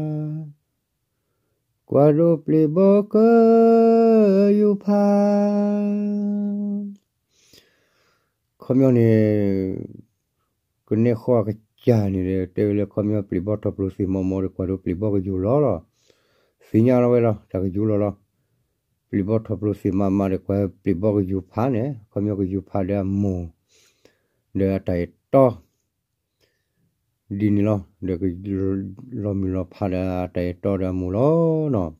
ကွၢ်ဒိးပျဲၢ်ဘီကယူၢ်ဖး ခီပညီန့ၣ် ကနဲဃီအကစၢ်န့ၣ်ဒီး တဲဝဲလၢခီပညီပျဲၢ်ဘီထီၣ်ပျိသ့ၣ်မီၢ်မီၢ်ဒီး ကွၢ်ဒိးပျဲၢ်ဘီကယူၢ်လီၤလီၤ. သ့ၣ်ညါလီၤဝဲလီၤ တၢ်ကယူၢ်လီၤလီၤ. ပျဲၢ်ဘီထီၣ်ပျိသ့ၣ်မးမးဒီး ကွၢ်ပျဲၢ်ဘီကယူၢ်ဖးန့ၣ် ခီပညီကယူၢ်ဖးဒီးအမိၢ် ဒီးအတၢ်အဲၣ်တီ ဒ်န့ၣ်လီၤ. ဒီးကလီၤမုၢ်လီၤဖးဒီးတၢ်အဲၣ်တီဒီးအမိၢ်လီၤနီၤ.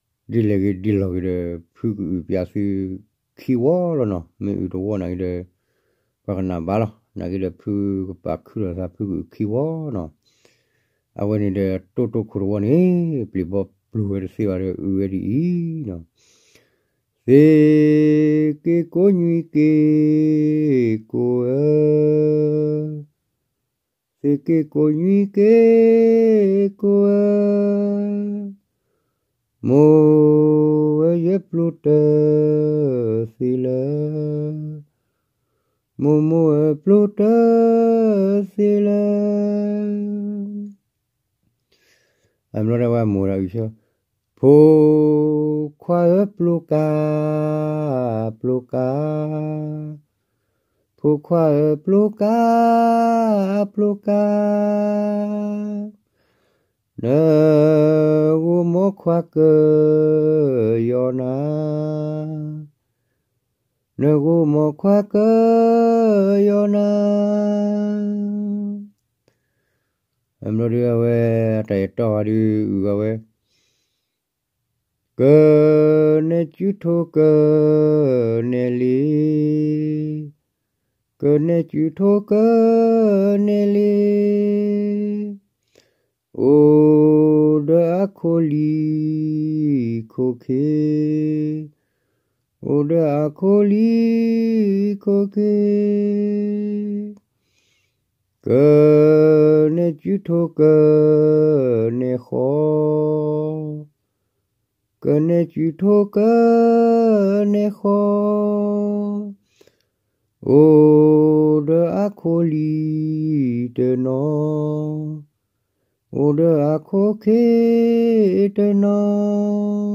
ဒီး ဒ်လဲၣ်ဂ့ၤဒ်လဲၣ်ဂ့ၤဒီး ဖုကအုၣ်ပၠးသုခံဝီလီၤနီၤ. မ့ၢ်အုၣ်တဝီနာ်က့ဒီး ပှၤကနၣ်ဘၣ်လီၤ. နာ်က့ဒီး ဖုကပာ်ခုလီၤသး ဖုကအုၣ်ခံဝီနီၤ. အဝဲန့ၣ်ဒီး တိၢ်တိၢ်ခိၣ်တဝီန့ၣ် ပျံၤဘီပျိၤဝဲတသ့ဘၣ်ဒီး အုၣ်ဝဲဒ်အံၤနီၤ. သ့ၣ်က့ၤကိးညွံက့ၤ ကိးဧၢ, သ့ၣ်က့ၤကိးညွံက့ၤ ကိးဧၢ, မိၢ်ဧၢယဲပျိၤတၢ်သ့လၢ, မိၢ်မိၢ်ဧၢပျိၤတၢ်သ့လၢ အဘျီဒၣ်ဝဲမိၢ်ဒီးအုၣ်ဆၢ, ဖိခွါဧၢပျိၤကါ, ပျိၤကါ, ဖိခွါဧၢပျိၤကါ, ပျိၤကါ, နဂီၢ်မိၢ်ခွါကၢယီၤနၤ, နဂီၢ်မိၢ်ခွါကၢယီၤနၤ. အဘျီဒုးအဝဲ တၢ်အဲၣ်တီဂၤဒုးအုၣ်ဂၤဝဲ, ကနဲၣ်စုထိကနဲၣ်လံ, ကနဲၣ်စုထိကနဲၣ်လံ, အိၣ်ဒီးအခိၣ်လံၤခိၣ်ခံ, အိၣ်ဒီးအခိၣ်လံၤခိၣ်ခံ, ကနဲၣ်စုထိကနဲၣ်ဃီ, ကနဲၣ်စုထိကနဲၣ်ဃီ, အိၣ်ဒီးအခိၣ်လံၤတနီၤ, အိၣ်ဒီးအခိၣ်ခံတနီၤ.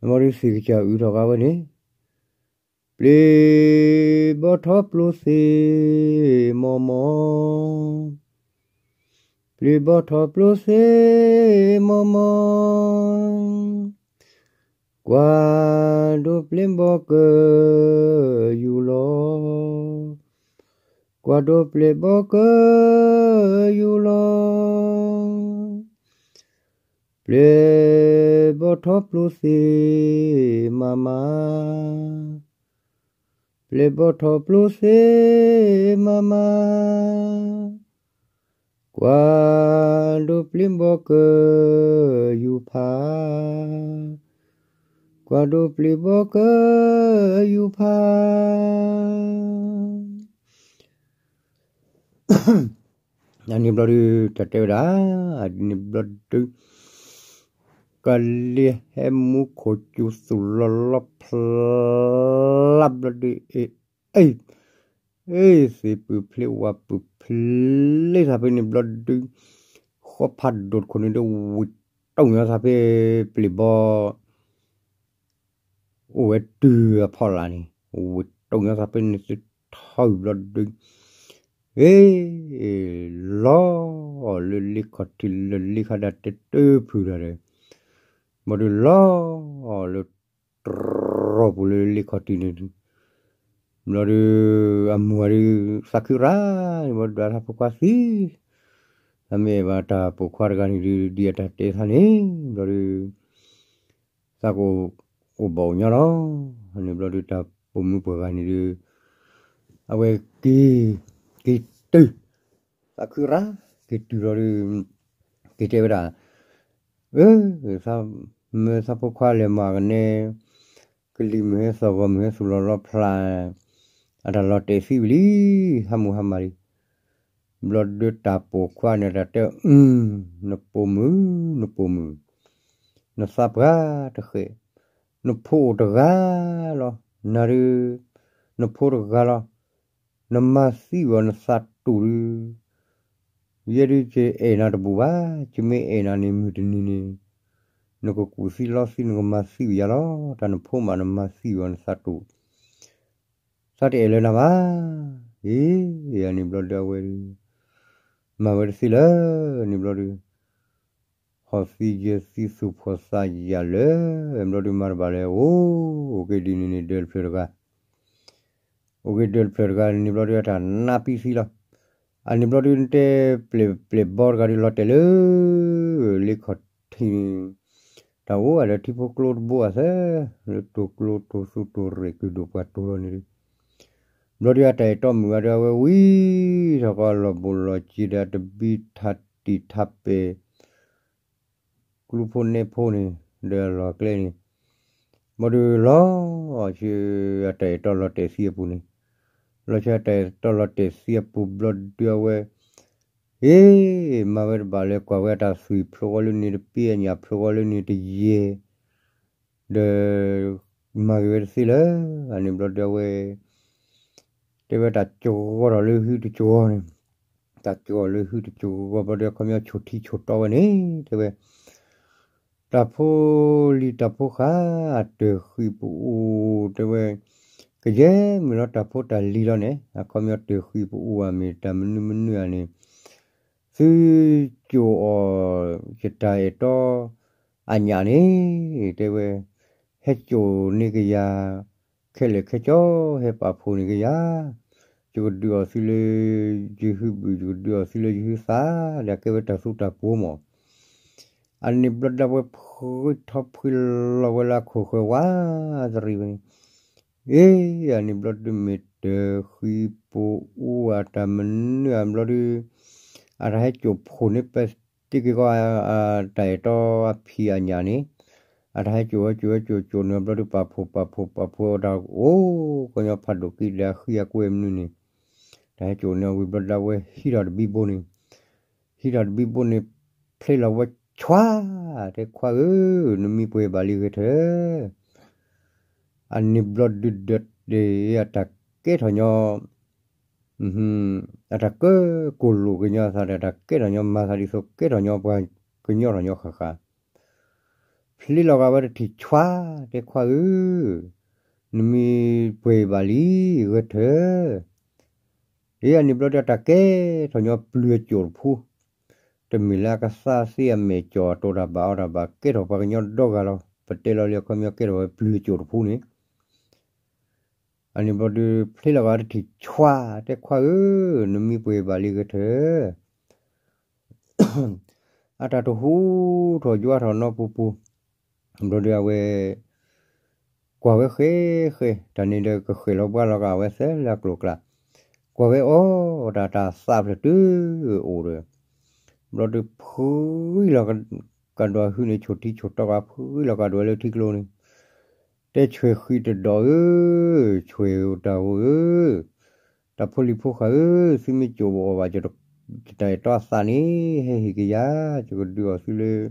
အဘျီဒုးသ့ၣ်ကစၢ်အုၣ်ထီၣ်ကါဝဲန့ၣ်, ပျ့ၤဘီထီၣ်ပျိၤသ့မီၢ်မီၢ်, ပျ့ၤဘီထီၣ်ပျိၤသ့မီၢ်မီၢ်, ကွၢ်ဒိးပျ့ၤဘီကယူၤလီၤ, ကွၢ်ဒိးပျ့ၤဘီကယူၤလီၤ, ပျ့ၤဘီထီၣ်ပျိၤသ့မးမး, ပျ့ၤဘီထီၣ်ပျိၤသ့မးမး, ကွၢ်ဒိးပျ့ၤဘီကယူၤဖး, ကွၢ်ဒိးပျ့ၤဘီကယူၤဖး. အန့ၣ်ဘျီဒုး တၢ်တဲဝဲဒၣ်, အန့ၣ်ဘျီဒုး ကလံၤဟဲမူခိၣ်စူၤသူၣ်လီၤလီၤဖျးဘျီဒုး, အ့ၣ်, အ့ၣ်, အ့ၣ်, သ့ၣ်ပူၤဖျ့ဝၣ်ပူၤဖျ့သးဖဲန့ၣ်ဘျီဒုး, ဃီဖးဒိၣ်တခိၣ်န့ၣ်ဒီး ဝံၣ်တိၢ်ညီသးဖဲပျ့ၤဘီ အိၣ်ဝဲတုၤအဖီလာ်န့ၣ်, ဝံၣ်တိၢ်ညီသးဖဲန့ၣ်သ့ၣ်ထီၣ်ဘျီဒုး, အ့ၣ်, လီၤလၢလ့ခီၣ်ထံးလၢလ့ခီၣ်ဒၢတတုၤဖုးဒီး, ဘျီဒုးလီၤလၢတြီၢ်ပူၤလၢလ့ခီၣ်ထံးန့ၣ်, ဘျီဒုး အမိၢ်ဂၤဒုး သးခုရၣ်န့ၣ် ဘျီဒုးဒွးထါဖိခွါသံ, သးမ့ၢ်အဲၣ်ဘၣ်တၢ်ပိာ်ခွါတဂၤန့ၣ်ဒုး ဒ်အတၢ်တဲသးန့ၣ် ဘျီဒုး သးကအိၣ်ဘၣ်အိၣ်ညီလီၤ. န့ၣ်ဘျီဒုး တၢ်ပိာ်မုၣ်ပှၤဂၤန့ၣ်ဒုး အဝဲက့ၤ, က့ၤတုၤ, သးခုရၣ် က့ၤတုၤလီၤဒုး က့ၤတဲဝဲဒၣ်, အၢ, မ့ၢ်သးဖိခွါလဲၤမၤကနဲ ကလံၤမုၢ်ဟဲသီၣ်ဂီၤမုၢ်ဟဲသူၣ်လီၤလီၤဖျး, အတၢ်လီၤတဲာ်သံဝံၤလံ, ဟါမူဟါမၢ်လံ. ဘျီဒုးတၢ်ပိာ်ခွါန့ၣ် တၢ်တဲ, နပိာ်မုၣ်, နပိာ်မုၣ်, နသးပှၢ်တဃဲး, နဖိအိၣ်တဂၤလီၤ, နၤဒုး, နဖိတဂၤလီၤ, နမၤသံဝံၤအီၤနသးတူာ်ဒုး ယဲဒုးယအဲၣ်နၤတဘူၣ်ဘၣ်, ယမ့ၢ်အဲၣ်နၤန့ၣ် မုၢ်တနံၤန့ၣ် နကကူၣ်သံလီသံ နကမၤသံဝံၤယၤလီၤ. တၢ်နဖိမး နမၤသံဝံၤအီၤနသးတူာ်, သးတအဲၣ်လၢၤနၤဘၣ်. အ့ အန့ၣ်ဘျီဒုးအဝဲဒုး မၤဝဲတသ့လၢၤန့ၣ်ဘျီဒုး ဟီၣ်သံယဲၢ်သံသူၣ်ဖှီၣ်သးယာ်လၢ ဘျီဒုးမၤတဘၣ်လၢၤ အိၣ်က့ၤဒ်န့ၣ်န့ၣ် ဒၢးတဖျၢၣ်တဂၤ အိၣ်က့ၤဒၢးတဖျၢၣ်တဂၤန့ၣ်ဘျီဒုး အတၢ်နါပံသံလီၤ. အန့ၣ်ဘျီဒုး နတဲ ပျဲၢ်ဘီတဂၤဒုး လီၤတဲာ်လၢ လ့ခီၣ်ထံးန့ၣ် တၢ်အိၣ်ဝဲဒီးထံဖိကျိတဘိအသၢ, လၢတိၤကျိတိၤသူတိၤရ့ၣ် ကုၢ်ဒိၣ်ပှၢ်တိၤလီၤန့ၣ်ဒုး ဘျီဒုး အတၢ်အဲၣ်တီမုၣ်ဂၤဒီး အဝဲဝံထီၣ်ဃီအလီၢ်ဘူးလီၢ်စ့ၤဒီး အတဘံထးတံာ်ထးပဲာ် ကျူဖိနဲဖိန့ၣ် ဒီးအလီၢ်ကျဲန့ၣ် ဘျီဒုးလီၤဆံ အတၢ်အဲၣ်တီလီၤတဲာ်သံအပူၤန့ၣ်, လီၤဆံအတၢ်အဲၣ်တီလီၤတဲာ်သံအပူၤ ဘျီဒုးအဝဲ အ့ မၤဝဲတဘၣ်လၢ ကွၢ်ဝဲအတၢ်သွံၣ်ဖျိဃီလၢန့ၣ်တပ့ အညၣ်ဖျိဃီလၢန့ၣ်တယဲၢ် ဒီး မၤဂ့ၤဝဲတသ့လၢၤ. အန့ၣ်ဘျီဒုးအဝဲ တဲဝဲတၢ်ကၠီထီၣ်လၢဟုတကၠီန့ၣ်, တၢ်ကၠီလၢဟုတကၠီဘျီဒုး အခီပညီဆိၣ်ထံဆိၣ်တီဝဲန့ၣ် တဲဝဲ တၢ်ဖိလံၤတၢ်ဖိဃာ် တၢၢ်ဃံးပအိၣ် တဲဝဲ ကယဲၢ်မုၢ်လီၤ တၢ်ဖိတၢ်လံၤလီၤန့ၣ် အခီပညီတၢၢ်ဃံးပအိၣ်ဧါ မ့ၢ်တၢ်မနုၤမနုၤဧါန့ၣ် သုကိးအီၤ ယတၢ်အဲၣ်တီ အညၣ်န့ၣ် တဲဝဲ ဟဲကိးန့ၢ်ကယၤ ခဲလၢာ်ခဲဆ့ ဟဲပာ်ဖှိၣ်န့ၢ်ကယၤ ယကဒုးအီၤသုလၢ ယဟုဘုၣ် ယကဒုးအီၤသုလၢယဟုသး ဒီးကဲဝဲတၢ်သူတၢ်ပှိၤမး. အန့ၣ်ဘျီဒုးအဝဲဖှံထီၣ်ဖှံလီၤဝဲလၢအခိၣ်ဃၢၤဝးတရံးဝဲန့ၣ်, အ့ အန့ၣ်ဘျီဒုးမ့ၢ်တၢၢ်ဃံးပအိၣ်အတၢ်မနုၤဧါဘျီဒုး အတၢ်ဟဲကိးဖှိၣ်န့ၢ်ပဲတ့ၢ်က့ၤကီး အတၢ်အဲၣ်တီအဖံးအညၣ်န့ၣ်, အတၢ်ဟဲကိးဝဲကိးဝဲကိးကိးန့ၢ်ဘျီဒုး ပာ်ဖှိၣ်ပာ်ဖှိၣ်ပာ်ဖှိၣ်အတၢ်အိၣ်ကညီဖးဒိၣ်ကံဒီးအဃံအကွဲမနုၤန့ၣ်, တၢ်ဟဲကိးန့ၢ်ဝံၤဘျီဒုးအဝဲဟံးထီၣ်တဘံဘိန့ၣ်, ဟံးထီၣ်တဘံဘိန့ၣ် ဖျ့လီၤဝဲဆွါ, တဲခွါဧၢ, နမံပှဲၤဘၣ်လံဂဲၤထၢၣ် အန့ၣ်ဘျီဒုးဒီး အတၢ်ကဲထီၣ်ညီ, အတၢ်ကၢကိၢ်လိာ်ကညီအသးဒီး တၢ်ကဲထီၣ်ညီမၤသးဒ်သိးကဲထီၣ်ညီပှၤကညီထီၣ်ညီဃၣ်ဃၣ်, ဖျ့လီၤဂာ်ဝဲတထံၣ်ဆွါ, တဲခွါဧၢ, နမံပှဲၤဘၣ်လံဂဲၤထၢၣ် အ့ အန့ၣ်ဘျီဒုးတၢ်ကဲထီၣ်ညီပျုၤအစိာ်တဖု, တမ့ၢ်လၢအကသါသ့အမဲာ်ကၠီၤအတိာ်တၢ်ဘၣ်အီၣ်တၢ်ဘၣ် ကဲထီၣ်ပှၤကညီဒီဂၤလီၤ. ပတဲလီၤလံအခီပညီကဲထီၣ်ဝဲပျုၤအစိာ်တဖုန့ၣ်, အန့ၣ်ဘျီဒုးဖျ့လီၤဂာ်တထံၣ်ဆွါ, တဲခွါဧၢ, နမံပှဲၤဘၣ်လံဂဲၤထၢၣ် အတၢ်တဟူးထီၣ်ယွၤထီၣ်နီပူၤပူၤ, ဘျီဒုးအဝဲ ကွၢ်ဝဲဃဲဃဲ တၢ်န့ၣ်ဒီးကဃဲၢ်လီၤဘှါလီၤကးဝဲသၢလၢအကျိၤကျါ, ကွၢ်ဝဲအီၤတၢ်တၢ်သးဖျၢၣ်တုၤအိၣ်ဒီး, ဘျီဒုးဖှံလီၤကဒီးဟုန့ၣ် ဆိၣ်ထံဆိၣ်တီကး ဖှံလီၤကဒီးလၢထံကျိန့ၣ်, တဲဆွဲၣ်ဃံတဒီးဧၢ, ဆွဲၣ်တၢ်ဧိၤဧၢ တၢ်ဖိလံၤဖိဃာ်ဧၢ, သုမ့ၢ်ကိးအီၤဘၣ် ယတၢ်အဲၣ်တီအသးန့ၣ် ဟဲဟ့ၣ်က့ၤယၤ, ယကဒုးအီၤသုလၢ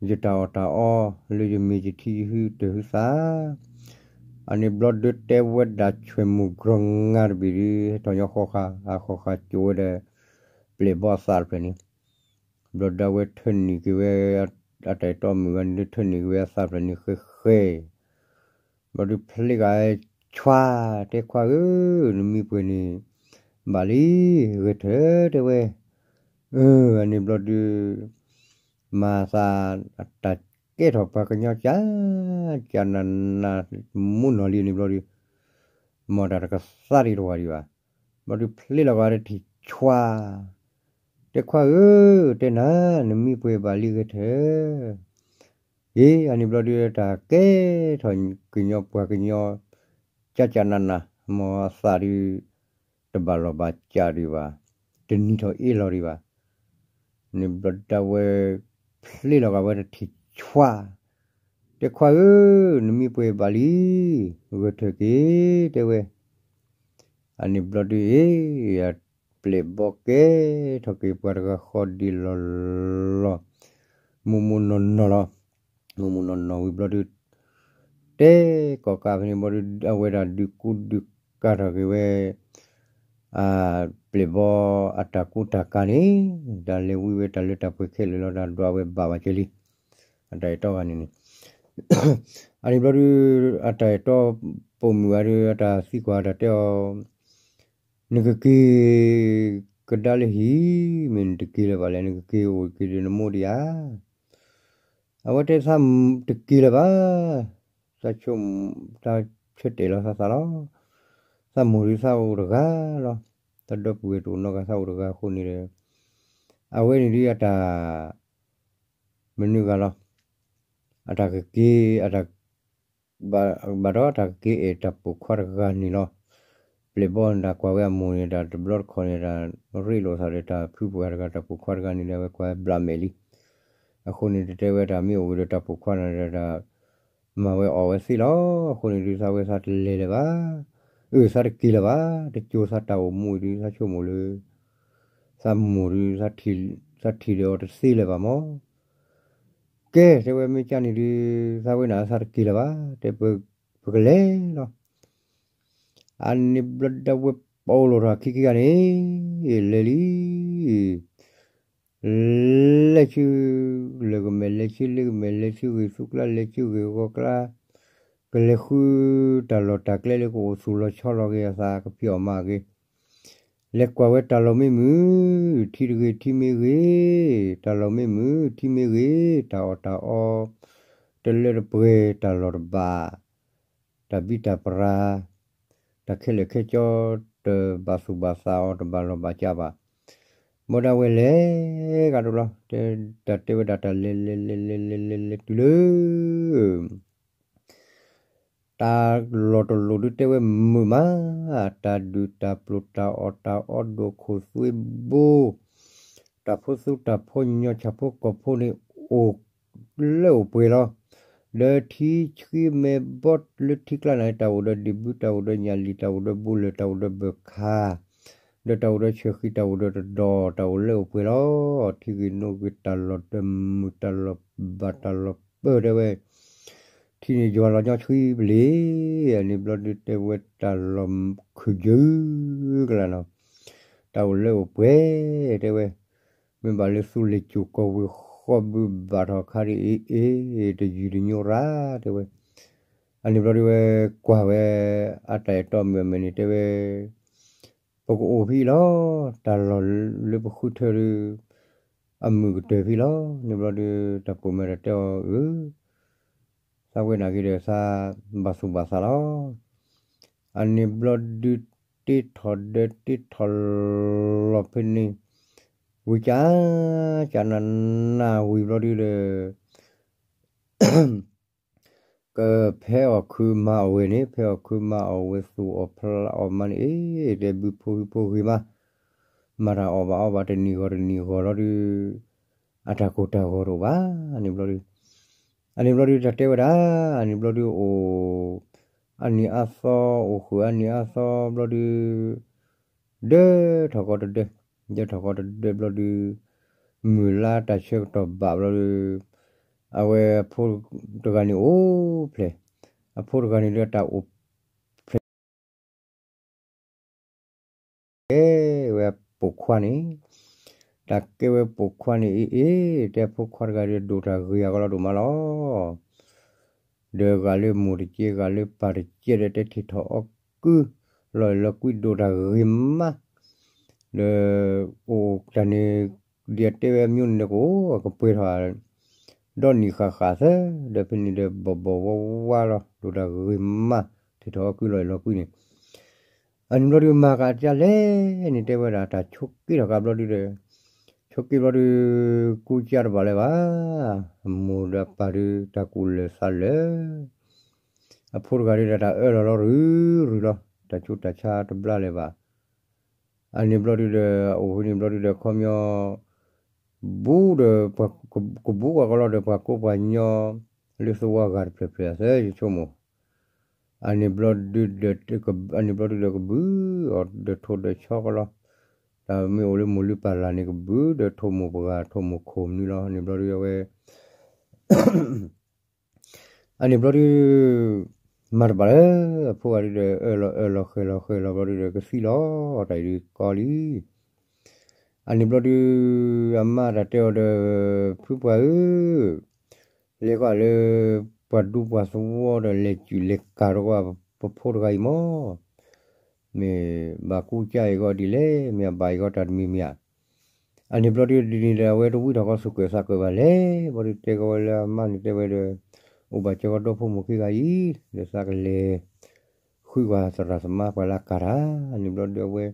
ယတၢ်အီၣ်တၢ်အီ လၢယမ့ၤယထံယဟုတၢ်ဟုသး, အန့ၣ်ဘျီဒုးတဲဝဲဒၣ်ဆွဲၣ်မုၢ်ကြီၤငါတဘ့ၣ်ဒုး ဟဲထီၣ်ညီဃီဃာ်, အဃီဃာ်ကိးဝဲဒီး ပျဲၢ်ဘီအသးတဖျၢၣ်န့ၣ်, ဘျီဒုးအဝဲထၢနံၣ်က့ၤဝဲ အတၢ်အဲၣ်တီမုၣ်ဂၤန့ၣ် ထၢနံၣ်က့ၤဝဲအသးဖျၢၣ်န့ၣ်ဃဲဃဲ ဘျီဒုးဖျ့ဂာ်ဆွါ, တဲခွါဧၢ, နမံပှဲၤန့ၣ် ဘၣ်လံ, ဂဲၤထၢၣ်တဲဝဲ, အန့ၣ်ဘျီဒုး မၤသး အတၢ်ကဲထီၣ်ပှၤကညီကၢ်ကၢ်နးနး မူနီၢ်လံန့ၣ်ဘျီဒုး မ်တၢ်တကသါဒံးတဝၢ်ဒံးဘၣ်, ဘျီဒုးဖျ့လီၤဂာ်တထံၣ်ဆွါ, တဲခွါဧၢ, တဲနၤ နမံပှဲၤဘၣ်လံဂဲၤထၢၣ် အ့ အန့ၣ်ဘျီဒုးတၢ်ကဲထီၣ်ကညီပှၤကညီ ကၢ်ကၢ်နးနး မ်အသးဒုး တဘၣ်လီၢ်ဘၣ်စးဒံးဘၣ်, တနံၤထီၣ်အ့ၣ်လီၤဒံးဘၣ်, န့ၣ်ဘျီဒုးအဝဲ ဖျ့လီၤဂာ်ဝဲတထံၣ်ဆွါ, တဲခွါဧၢ, နမံပှဲၤဘၣ်လံ, ဂဲၤထၢၣ်က့ၤ တဲဝဲ အန့ၣ်ဘျီဒုးအ့ၣ်, ပျဲၢ်ဘီကဲထီၣ်က့ၤပှၤတဂၤဃီဒံးလီၤလီၤ, မူမူနီၢ်နီၢ်လီၤ, မူမူနီၢ်နီၢ်ဝံၤဘျီဒုး တဲကိးကးဖဲန့ၣ်ဘျီဒုး အဝဲဒၣ်ဒုးကူဒုးကၤထီၣ်က့ၤဝဲ ပျဲၢ်ဘီအတၢ်ကူတၢ်ကၤန့ၣ် တၢ်လဲၤဝံဝဲတၢ်လၢတၢ်ပှဲၤခဲလၢာ်လီၤ တၢ်ဒွးဝဲဘၣ်ဘၣ်က့ၤလံ, အတၢ်အဲၣ်တီဂၤန့ၣ်န့ၣ် အန့ၣ်ဘျီဒုး အတၢ်အဲၣ်တီပိာ်မုၣ်ဂၤဒုး အတၢ်သံကွၢ်တၢ်တဲအီၤ နကက့ၤကဒါလၢဟံၣ် မ့ၢ်နတက့ၤလၢၤဘၣ်လဲၣ် နကက့ၤအိၣ်က့ၤဒီးနမိၢ်ဒံးဧါ, အဝဲတဲသးတက့ၤလၢၤဘၣ်, သးဆိ သးဆၢတဲာ်လီၤသးသးလီၤ, သးမိၢ်ဒုးသးအိၣ်တဂၤလီၤ. သးဒီပုၢ်ဝဲၢ်တအိၣ်နီတဂၤ သးအိၣ်တဂၤအဃိန့ၣ်ဒီး အဝဲန့ၣ်ဒုးအတၢ် မနုၤဂၤလီၤ. အတၢ်ကက့ၤ အတၢ် ဘၣ်ဒီးတၢ်ကက့ၤအဲၣ်တၢ်ပိာ်ခွါတဂၤန့ၣ်လီၤ. ပျဲၢ်ဘီန့ၣ် တၢ်ကွၢ်ဝဲအမိၢ်န့ၣ် တၢ်တဘျီတခီၣ်န့ၣ် တၢ်ရ့လိာ်သးဒီးတၢ်ဖုပှၤတဂၤ တၢ်ပိာ်ခွါတဂၤန့ၣ်ဒီး အဝဲကွၢ်ဝဲဘျးမဲာ်လံ. အဃိန့ၣ် တတဲဝဲတၢ်မ့ၢ်အိၣ်ဝဲဒီးတၢ်ပိာ်ခွါန့ၣ်ဒီး တၢ်မၤဝဲအီၣ်ဝဲသ့လီၤ. အဃိန့ၣ်ဒုး သးဝဲသးတလဲၤလၢၤဘၣ်. အၢ သးတက့ၤလၢၤဘၣ်. တကၠိသးတၢ်အိၣ်မူအံၤဒုး သးဆိကမိၣ်လၢ သးမိၢ်ဒုး သးထံၣ်ဒီးအီၤတသ့လၢၤဘၣ်မၢ်. ကဲ တဲဝဲ မ့ၢ်ကၢ်န့ၣ်ဒုး သးဝဲန့ၣ်သးတက့ၤလၢၤဘၣ်, တဲပကလဲၤလီၤ. အန့ၣ်ဘျီဒုး အဝဲပိာ်လိာ်ထီၣ်အခံခံဂၤန့ၣ် လဲၤလံ. လဲၤဆူ လၢၢ်ကမဲာ် လဲၤဆူလ့ကမဲာ် လဲၤဆူဂ့ၢ်သူကျါ လဲၤဆူဂ့ၢ်ဂီၤကျါ, ကလဲၤဃုတၢ်လီၢ်တၢ်ကျဲလၢကအိၣ်သူၣ်လီၤဆီလီၤက့ၤအသးကဖံးအီၣ်မၤအီၣ်က့ၤ လဲၤကွၢ်ဝဲတၢ်လီၢ်မ့ၢ်မုာ် ထံတဂ့ၤ ထံမ့ၢ်ဂ့ၤ, တၢ်လီၢ်မ့ၢ်မုာ် ထံမ့ၢ်ဂ့ၤ, တၢ်အီၣ်တၢ်အီ တလၢတပှဲၤ တၢ်လီၢ်တဘၣ်, တၢ်ဘံၣ်တၢ်ဘြၤ, တၢ်ခဲလၢာ်ခဲဆ့ တဘၣ်သူၣ်ဘၣ်သးအီၤ တဘၣ်လီၢ်ဘၣ်စးဘၣ်. ဘၣ်ဒီးဝဲလဲၤဂၤဒိၣ်လီၤ. တၢ်တဲဝဲဒၣ်တၢ်လဲၤလဲၤလဲၤလဲၤလဲၤလဲၤလဲၤတုၤလၢ တၢ်လီၢ်တလီၢ်ဒုးတဲဝဲမုာ်မး, တၢ်ဒုၣ်တၢ်ပျိၢ်တၢ်အီၣ်တၢ်အီဒိၣ်ခိၣ်သွ့ဘိ, တၢ်ဖိသူတၢ်ဖိညီဆၣ်ဖိကီၢ်ဖိန့ၣ် အိၣ်လၢအိၣ်ပှဲၤလီၤ. ဒီးထံဆှံမဲာ်ဘီလၢထံကျါန့ၣ် တၢ်အိၣ်ဒီးဒံၣ်ဘု တၢ်အိၣ်ဒီးညၣ်လံၣ် တၢ်အိၣ်ဒီးဘိလၢၢ် တၢ်အိၣ်ဒီးဘၢၣ်ခါ ဒီးတၢ်အိၣ်ဒီးဆၢၣ်ဃံ တၢ်အိၣ်ဒီးတဒီၣ် တၢ်အိၣ်လၢအိၣ်ပှဲၤလီၤ. ထံဂ့ၤနိဂ့ၤ တၢ်လီၢ်တမုာ် တၢ်လီၢ်ဘၣ်တၢ်လီၢ်ပၢၢ်တဲဝဲ ထံန့ၣ်ယွၤလီၤညီဆှံပလ့ၤ. အန့ၣ်ဘျီဒုးတဲဝဲတၢ်လီၢ်ခုၣ်ယုၢ်ကလၢ်နီၤ, တၢ်အိၣ်လၢအိၣ်ပှဲၤတဲဝဲ, မ့ၢ်ဘၣ်လၢသူလ့ၤစိၤကီၢ်ဝ့ၤဃီဘုးဘၣ်ထီၣ်ခါဒ်အံၤ အ့ တယုၢ်တညိရၣ်တဲဝဲ. အန့ၣ်ဘျီဒုးဝဲကွၢ်ဝဲ အတၢ်အဲၣ်တီမုၣ်အမဲာ်န့ၣ်တဲဝဲ ပကအိၣ်ဖဲအံၤလီၤ. တၢ်လီၢ်လၢပဃုထၢဒုး အမုာ်ကတၢၢ်ဖဲလီၤ. န့ၣ်ဘျီဒုး တၢ်ပိာ်မုၣ်တၢ်တဲအီၤ အၢ သးဝဲန့ၣ်က့ၤဒီးသးဘၣ်သူၣ်ဘၣ်သးလီၤ. အန့ၣ်ဘျီဒုးတ့ထီၣ်ဒီးတ့ထီၣ်လီၤဖဲန့ၣ် ဝံၤကၢ် ကၢ်နးနးဝံၤဘျီဒုးဒီး ကဖဲအီၣ်ခုးမၤအီၣ်ဝဲန့ၣ် ဖဲအီၣ်ခုးမၤအီၣ်ဝဲသူၣ်အီၣ်ဖျးအီၣ်မၤန့ၣ် အ့ တဲဘုဖိဟံၣ်ဖိဂ့ၤမး, မၤတၢ်အီၣ်ဘၣ်အီဘၣ်တနံၤဂီၤတနံၤဂီၤလီၤဒုး အတၢ်ကိၢ်တၢ်ဂီၤတအိၣ်ဘၣ်. န့ၣ်ဘျီဒုး အန့ၣ်ဘျီဒုးတၢ်တဲဝဲဒၣ် အန့ၣ်ဘျီဒုးအိၣ် အနံၤအါသီ အိၣ်ဃုာ်အနံၤအါသီဘျီဒုး ဒၢထီၣ်ကီတဒၢ, ဒၢထီၣ်ကီတဒၢဘျီဒုး မုၢ်လါတၢ်ဆၢကတီၢ်ဘၣ်ဘျီဒုး အဝဲအဖိတဂၤန့ၣ်အိၣ်ဖျဲၣ်, အဖိတဂၤန့ၣ်ဒီးတၢ်အိၣ်ဖျဲၣ် ကဲဝဲပိာ်ခွါန့ၣ်, တၢ်ကဲဝဲပိာ်ခွါန့ၣ်အ့ၣ်အ့ၣ် တဲဖိခွါတဂၤဒီးဒိၣ်တၢ်ဂ့ၤအဂီၢ်လီၤဒိၣ်မးလီၤ. ဒီးဂာ်လၢမိၢ်တကဲ ဂာ်လၢပၢ်တကဲဒီး တဲထံၣ်ထီၣ်အီၣ်ကု လီၤအဲၣ်လီၤကွံဒိၣ်တၢ်ဂ့ၤမး, ဒီးအိၣ်တၢ်န့ၣ် ဒ်အတဲဝဲအမျိုးန့ၣ်ဒီးကအိၣ် ကပှဲၤထီၣ် ဒီနံၣ်ဃၣ်ဃၣ်သၢ, ဒီးဖဲန့ၣ်ဒီးဘီၣ်ဘီၣ်ဝါဝါလီၤ ဒိၣ်တၢ်ဂ့ၤမး, ထံၣ်ထီၣ်အီၣ်ကုလီၤအဲၣ်လီၤကွံန့ၣ် အန့ၣ်ဘျီဒုးမၤကဒ်လဲၣ်န့ၣ် တဲဝဲဒၣ်တၢ်ဆိးက့ထီၣ်ကဘျီဒုးဒီး, ဆိးက့ဘျီဒုး ကူကၢ်တဘၣ်လၢၤဘၣ်, အမိၢ်ဒီးအပၢ်ဒုးတၢ်ကူၣ်လၢာ်သးလၢာ်, အဖိတဂၤဒုးဒီးတၢ်အၢၣ်လီၤလီၤရုၢ်ရုၢ်လီၤ, တၢ်ဆူးတၢ်ဆါတဘျါလၢၤဘၣ်. အန့ၣ်ဘျီဒုးဒီး အိၣ်ဖဲန့ၣ်ဘျီဒုးဒီး ခီပညီ ဘူးဒီး ကဘူးကွၢ်ကီလီၤဒီးပှၤကိးပှၤကညီ လၢသဝီဂၤတဖျၢၣ်ဖျၢၣ်သၢယဆိကမိၣ်, အန့ၣ်ဘျီဒုးဒီး အန့ၣ်ဘျီဒုးဒီးကဘုးအီၤဒီးထိၣ်ဒီးဆီကီလီၤ, တၢ်မ့ၢ်အိၣ်လၢမိၢ်လုၢ်ပၢ်လၢ်န့ၣ် ကဘုးဒီးထိၣ်မိၢ်ပှၢ် ထိၣ်မိၢ်ခိၣ်မနုၤလီၤ, န့ၣ်ဘျီဒုးအဝဲ အန့ၣ်ဘျီဒုး မၤတဘၣ်လၢၤ, အဖိဂၤဒုးဒီး အၢၣ်လီၤအၢၣ်လီၤဃဲၤလီၤဃဲၤလီၤဘျီဒုးဒီး ကသံလီၤ, တၢ်အံၤဒုးကီလံ. အန့ၣ်ဘျီဒုး အမါတၢ်တဲအီၤဒီး ဖုပှၢ်ဧၢ, လဲၤကွၢ်လၢ ပှၤဒူပှၤသဝီဒီး လဲၤစူၢ်လဲၤကၤဒီးကွၢ် ပဖိတဂၤအံၤမၢ် မ့ၢ်ဘၣ်ကူကၢ်အံၤဂီၢ်ဒ်လဲၣ်, မ့ၢ်အဘၣ်အံၤဂီၢ်တၢ်တမံၤမ့ၢ်ဧါ. အန့ၣ်ဘျီဒုးဒ်န့ၣ်ဒီး အဝဲတဝံထီၣ်ကီသူၣ်ကၢၣ်သးကၢၣ်ဘၣ်လဲၣ်, ဘျီဒုးတဲကီဝဲလၢအမါန့ၣ်တဲဝဲဒီး အိၣ်ဘၣ်စၢၤကီဒီဖိမိၢ်ခံဂၤအံၤ ဒီးသးကလဲၤဃု အဝဲဃုကွၢ်သရၣ်သမါပှၤလၢအကၤတၢ်န့ၣ်ဘျီဒီး အဝဲ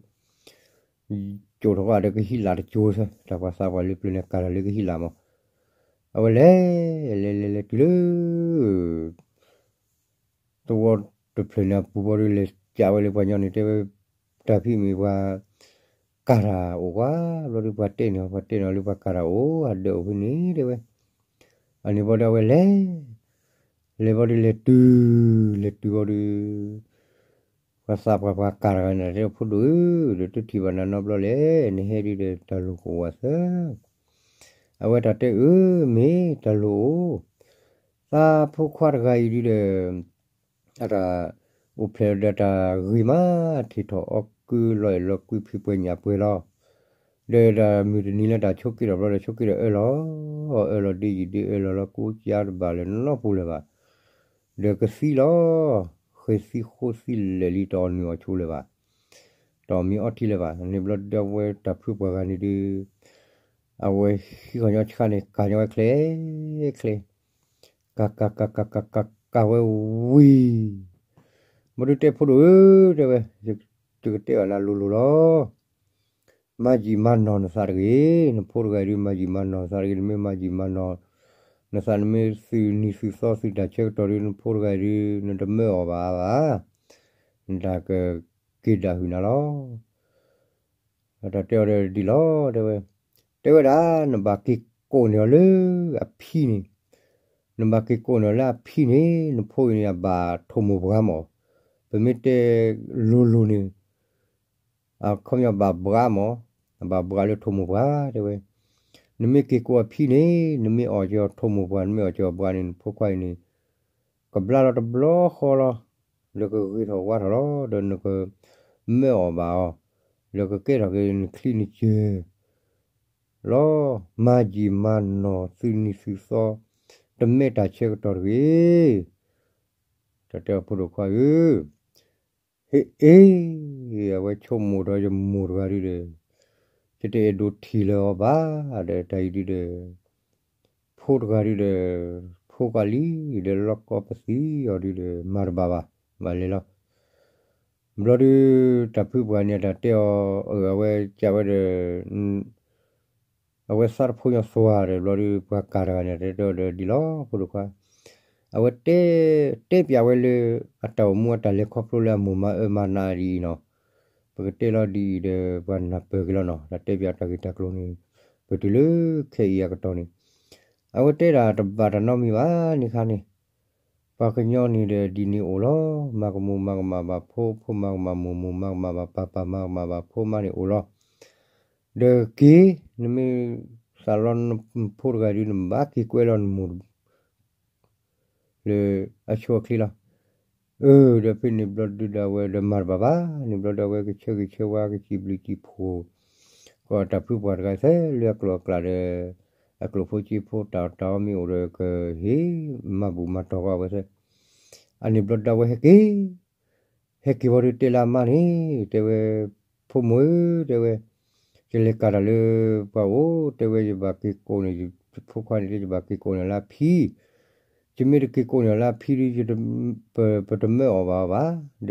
ကၠိာ်ထီၣ်ကဒီးကဟံးလၢ်တကၠိၤသၢ တၢ်ပှၤသးပှၢ်လၢပျၢၤန့ၣ် ကၤတၢ်လၢကဟံးလၢ်မး, အဝဲလဲၤ လဲၤလဲၤလဲၤတုၤလၢ သဝီတဖျၢၣ်န့ၣ်အပူၤဘျီဒီး လဲၤကးဝဲလၢပှၤညီန့ၣ် တဲဝဲ တၢ်ဖံးမ့ၢ်ပှၤ ကၤတၢ်အိၣ်ကွၢ် ဘျီဒီးပှၤတဲန့ၢ်အီၤ ပှၤတဲန့ၢ်အီၤလၢပှၤကၤတၢ်အိၣ် အဒၢးအိၣ်ဖဲန့ၣ်တဲဝဲ, အန့ၣ်ဘျီဒီးအဝဲလဲၤ လဲၤဘျီဒီးလဲၤတုၤ လဲၤတုၤဘျီဒီး ပှၤသးပှၢ်ပှၤကၤတဂၤန့ၣ် တဲဖိဒိၣ်ဧၢ, ဒီးတထံၣ်ဘၣ်နၤနီတဘျီလဲၣ်, နဟဲဒုးဒီးတၢ်လိၣ်ကအိၣ်အသၢ အဝဲတၢ်တဲအၢ မ့ၢ်တၢ်လိၣ်အိၣ်, သးဖိခွါတဂၤအံၤဒုးဒီး အတၢ်အိၣ်ဖျဲၣ်ဒီးတၢ်ဂ့ၤမး ထံၣ်ထီၣ်အီၣ်ကုလီၤအဲၣ်လီၤကွံ ဖံးပှဲၤညၣ်ပှဲၤလီၤ, ဒီးတၢ်မုၢ်တနံၤလၢတၢ်ဆိးက့ဒီးဘျီဒီး ဆိးက့ဒီးအၢၣ်လီၤ, အၢၣ်လီၤဒ်ယံာ်ဒ်အၢၣ်လီၤလီၤ ကူစါတဘၣ်လၢၤနီတပူၤလၢၤဘၣ်, ဒီးကသံလီၤ, ဃ့သံဃိသံလဲၣ်လံ တအီၣ်နုၢ်အီၣ်ဆိးလၢၤဘၣ်, တအီၣ်မ့ၤအီထံလၢၤဘၣ်, န့ၣ်ဘျီဒီးအဝဲတၢ်ဖုပှၤဂၤန့ၣ်ဒုး အဝဲဟံးဃီၤညီဆှါန့ၣ် ကၤညီဝဲချ့ ချ့, ကၤ ကၤ ကၤ ကၤ ကၤ ကၤ ကၤဝဲဝံၤ, ဘျီဒုးတဲဖိဒိၣ်ဧၢ တဲဝဲ, ယကတဲဘၣ်နၤလိၤလိၤလီၤ, မၤယံာ်မၤနီၢ်နသးတဂ့ၤ, နဖိတဂၤအံၤဒုး မၤယံာ်မၤနီၢ်နသးတဂ့ၤ, နမ့ၢ်မၤယံာ်မၤနီၢ်နသး နမ့ၢ်သုးနံၤသုးသီသုးတၢ်ဆၢကတီၢ်ဒုး နဖိတဂၤအံၤဒုး နတမၢအီၣ်ဘၣ်ဘၣ်, နတၢ်ကက့ၤဒၣ်ဟုၣ်နၤလီၤ. တၢ်တဲအီၤဒီးဒ်လီၤ တဲဝဲ, တဲဝဲဒၣ် နဘၣ်က့ၤကိးန့ၢ်အီၤလၢအဖံန့ၣ်, နဘၣ်က့ၤကိးန့ၢ်အီၤလၢအဖံန့ၣ် နဖိအံၤန့ၣ် အဘၣ်ထိၣ်မိၢ်ပှၢ်မး, ပမ့ၢ်တဲလိၤလိၤန့ၣ် အခီပညီဘၣ်ဘှးမး, အဘၣ်ဘှးလၢထိၣ်မိၢ်ပှၢ် တဲဝဲ, နမ့ၢ်က့ၤကိးအဖံန့ၣ် နမ့ၢ်အီၣ်က့ၤအီၤထိၣ်မိၢ်ပှၢ် နမ့ၢ်အီၣ်က့ၤအီၤဘှးန့ၣ် နဖိခွါအံၤန့ၣ် ကဘျါလီၤတဘျီဃီလီၤ, ဒီးကဂ့ၤထီၣ်ဝါထီၣ်လီၤ, ဒီးနကမၢအီၣ်ဘၣ်အီၤ, ဒီးကကဲထီၣ်က့ၤနချံနကၢၤလီၤ, မၤယံာ်မၤနီၢ်သုးနံၤသုးသီ, တမ့ၢ်တၢ်ဆၢကတီၢ်တဂ့ၤ, တၢ်တဲအီၤဖိဒိၣ်ခွါဧၢ, ဟ့ၣ်အ့ၣ်, အဝဲဆိကမိၣ်ဒီးယမိၢ်တဂၤဒုဒီး, ယတအဲၣ်ဒိးထံၣ်လၢၤအီၤဘၣ်, ဒီးတၢ်အံၤဒုဒီး ဖိတဂၤဒုဒီး, ဖိကီၢ်လံ, ဒီးလီၢ်ကီၢ်ပသံအီၤဒုဒီး မၤတဘၣ်ဘၣ်, ဘၣ်လဲၤလီၤ. ဘျီဒု တၢ်ဖုပှၤန့ၣ် တၢ်တဲအီၤ, အဝဲကးဝဲဒီး အဝဲသးတဖိညီသွါဒီး ဘျီဒု ပှၤကၤတဂၤန့ၣ် တဲတဲအီၤဒီးဒ်လီၤ ဖိဒိၣ်ခွါ, အဝဲတဲ, တဲပၠးဝဲလၢ အတၢ်အိၣ်မူအတၢ်လဲၤခီဖျိလၢအမိၢ်မၤအၢမၤနးဒ်အံၤနီၤ, ပကတဲလီၤဒ်အံၤဒီး ပှၤနၢ်ပၢၢ်က့ၤလီၤနီၤ, တၢ်တဲပၠးတၢ်ဂ့ၢ်တၢ်ကျိၤန့ၣ်, ပတုၤလၢခဲအံၤအကတီၢ်န့ၣ်, အဝဲတဲဒၣ်တဘၣ်တၢ်နီတမံၤဘၣ်န့ၣ်ခါန့ၣ်, ပှၤကညီန့ၣ်ဒီးဒ်န့ၣ်အိၣ်လီၤ, မၤကမူၤမၤကမၣ်ဘၣ်ဖိ, ဖိမၤကမၣ်မိၢ်, မိၢ်မၤကမၣ်ဘၣ်ပၢ်, ပၢ်မၤကမၣ်ဘၣ်ဖိမးန့ၣ်အိၣ်လီၤ. ဒီးက့ၤ, နမ့ၢ်သးလီနဖိတဂၤဒု နဘၣ်က့ၤကွဲလီၤနမိၢ် လၢအဆိအချ့လီၤ. အၢ ဒီးဖဲန့ၣ်ဘျီဒုဒီးအဝဲဒီးမၤတဘၣ်ဘၣ်, န့ၣ်ဘျီဒီးအဝဲကဆၢဂ့ၤဆၢဝါ ကစံးဘျုးစံးဖှိၣ်, ကီးတၢ်ဖုပှၤတဂၤသၢ လၢအကျိာ်အကျဲဒီး, အကျိာ်ဖိစ့ဖိတၢ်အီၣ်တၢ်အီမ့ၢ်အိၣ်ဒီးကဟ့ၣ်မၤဘူၣ်မၤတီၢ်ကွၢ်ဝဲသၢ, အန့ၣ်ဘျီဒီးအဝဲဟဲက့ၤ ဟဲက့ၤဝံၤဒီးတဲလၢအမါန့ၣ်, တဲဝဲ, ဖိမုၣ်ဧၢ, တဲဝဲ, ယလဲၤကၤတၢ်လၢပှၤအိၣ်, တဲဝဲယဘၣ်က့ၤကိးန့ၣ်, ဖိခွါန့ၣ်တဲ ယဘၣ်က့ၤကိးန့ၢ်လၢအဖံ, ယမ့ၢ်တက့ၤကိးန့ၢ်လၢအဖံဒီး ပတမၢအီၣ်ဘၣ်အီၤဘၣ်, ဒီး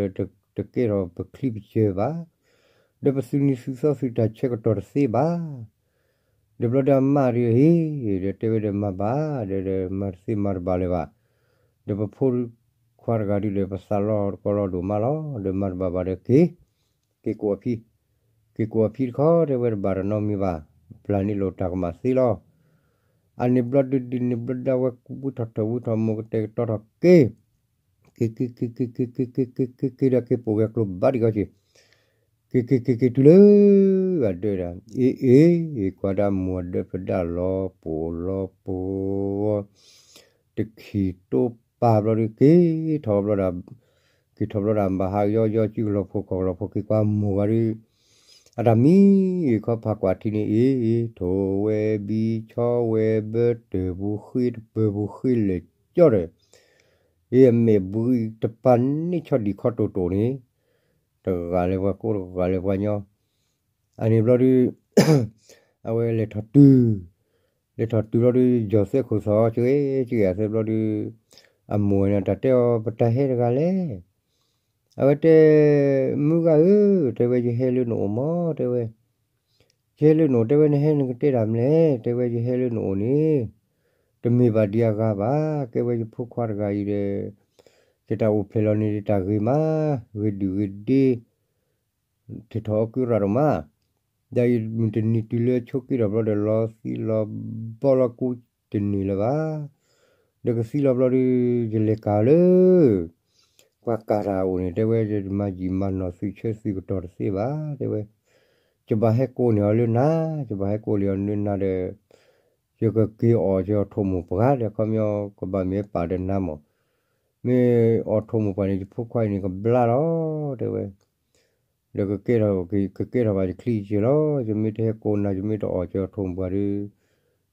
တကဲထီၣ်ပချံပစၢၤဘၣ်, ဒီးပသုးနံၤသုးသီသုးတၢ်ဆၢကတီၢ်တသ့ဘၣ် ဒီးဘျီဒီးအမါဒုးဟ့ၣ်, ဒီးတဲဝဲဒီးမၤဘၣ်, ဒီးမၤတသ့မၤတဘၣ်လၢၤဘၣ်, ဒီးပဖိခွါတဂၤဒုဒီး ပသးလီတကီလီၤဒိၣ်မးလီၤ, ဒီးမၤတဘၣ်ဘၣ်ဒီးက့ၤ, က့ၤကိးအဖံ, က့ၤကိးအဖံတခီ တဲဝဲတဘၣ်တၢ်နီတမံၤဘၣ်, ပျၢ်န့ၢ်လိာ်တၢ်ကမၣ်သ့လီၤ. အန့ၣ်ဘျီဒုဒုန့ၣ်ဘျီဒုအဝဲဝံထီၣ်ထၢၣ်ဝံထီၣ်မိၢ်ကတဲာ်ကတီၤထီၣ်က့ၤ က့ၤက့ၤက့ၤက့ၤက့ၤက့ၤက့ၤက့ၤက့ၤက့ၤက့ၤဒီးက့ၤပိာ်က့ၤအကျိၤဘၣ်ဒံးကီက့ၤ, က့ၤက့ၤက့ၤက့ၤတုၤလၢအဒၢးဒၣ်, အ့ၣ်အ့ၣ် ကွၢ်ဒၣ်မိၢ်အဒၢးဖဲဒၣ်လီၤပှီၤလီၤပှီၤ, တခံးတိပာ်ဘျီဒုးက့ၤထီၣ်ဘျီဒၣ်, က့ၤထီၣ်ဘျီဒၣ်ဘၣ်ဟးယီယီစုကလီၤဖိကီၢ်ကလီၤဖိက့ၤကွၢ်မိၢ်ဂၤဒုး အတၢ်မံခီဖးကွၢ်ထံန့ၣ် အ့ၣ်အ့ၣ် ထိၣ်ဝဲဘံဆီဝဲဘၢတၢၢ်ပူၤဃ့ တပၢၢ်ပူၤဃ့လဲၤကၠီဒီး, အ့ၣ်အမဲာ်ဘှံးတပၤန့ၣ်ဆီဒံၣ်ခီတိၢ်တိၢ်န့ၣ်, တဂၤလၢပှၤကိးတဂၤလၢပှၤညီ, အန့ၣ်ဘျီဒုး အဝဲလဲၤထီၣ်တုၤ, လဲၤထီၣ်တုၤဘျီဒုး ယီၤသဲခိၣ်သီ ကဂဲၤကဂဲၤသဲဘျီဒုး, အမိၢ်န့ၣ် တၢ်တဲအီၤ ပတၢ်ဟဲတဂၤလဲၣ်, အဝဲတဲ, မုၢ်ဂၤဧၢ, တဲဝဲ ယဟဲလၢနအိၣ်မး, တဲဝဲ, ယဟဲလၢနအိၣ်, တဲဝဲ နဟဲနကတဲတၢ်မနုၤလဲၣ်, တဲဝဲ ယဟဲလၢနအိၣ်န့ၣ် တမ့ၢ်ဘၣ်ဒံးအဂၤဘၣ်, ကဲဝဲယဖိခွါတဂၤအံၤဒီး ယတၢ်အိၣ်ဖျဲၣ်လီၤန့ၣ် တၢ်ဂ့ၤမး, ဂ့ၤဒုၣ်ဂ့ၤဒ့ ထံၣ်ထီၣ်အီၤကုရၣ်ဒိၣ်မး, ဒီးယမုၢ်တနံၤတုၤလၢဆိးက့ထီၣ်ဘျီဒီး လီၤသံလီၤဘီလီၤကူတန့ၢ်လၢၤဘၣ်, ဒီးကသံလီၤဘျီဒီး ယလဲၤကၤလၢ ပှၤကၤတၢ်အိၣ်န့ၣ် တဲဝဲ ယမၤယံာ်မၤနီၢ်သုးဆၢသုးကတီၢ်တသ့ဘၣ်, တဲဝဲ, ယဘၣ်ဟဲကိးန့ၢ်အီၤလၢနၤ, ယဘၣ်ဟဲကိးန့ၢ်အီၤလၢနၤဒီး ယကက့ၤအီၣ်က့ၤအီၤထိၣ်မိၢ်ပှၢ်ဒီး ခီပညီ ကဘၣ်မ့ၢ်ပာ်ဒီးနၤမး, မ့ၢ်အီၣ်ထိၣ်မိၢ်ပှၢ်န့ၣ် ယဖိခွါအံၤန့ၣ် ကဘျါလီၤ, တဲဝဲ, ဒီးကကဲထီၣ်, ကကဲထီၣ်ဘၣ်ယချံယကၢလီၤ, ယမ့ၢ်တဟဲကိးနၤ ယမ့ၢ်တအီၣ်က့ၤအီၤထိၣ်မိၢ်ပှၢ်ဒီး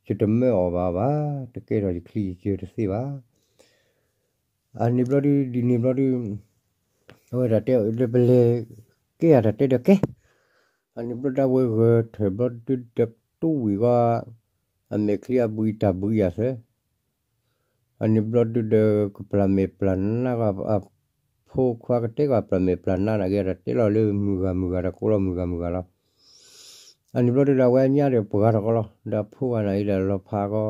ယတမၢအီၣ်ဘၣ်ဘၣ်, တကဲထီၣ်ယချံယကၢတသ့ဘၣ်. အန့ၣ်ဘျီဒုး ဒ်န့ၣ်ဘျီဒုး အဝဲဒၣ်တဲ ပလဲၤကဲဧါ တၢ်တဲဒီးကဲ, အန့ၣ်ဘျီဒုး အဝဲဂဲၤထၢၣ်ဘျီဒုးဒီးတူၢ်ဝံၤဂီၢ် အမဲာ်ချံအဘှံးတၢ်ဘှံးယၤသၢ အန့ၣ်ဘျီဒုးဒီး ကပျၢ်မဲာ်ပျၢ်နါဂီၢ် အဖိခွါကတဲကီး ပျၢ်မဲာ်ပျၢ်နါန့ၣ်က့ၤ တၢ်တဲလီၤလၢမုၢ်ဂၤမုၢ်ဂၤ တၢ်ကိးလီၤမုၢ်ဂၤမုၢ်ဂၤလီၤ. အန့ၣ်ဘျီဒုးဒီး အဝဲအညါဒီးပှၤဂၤထီၣ်ကီလီၤ ဒီးအဖိဂၤန့ၣ်အံၤဒီး လီၤဖးကီ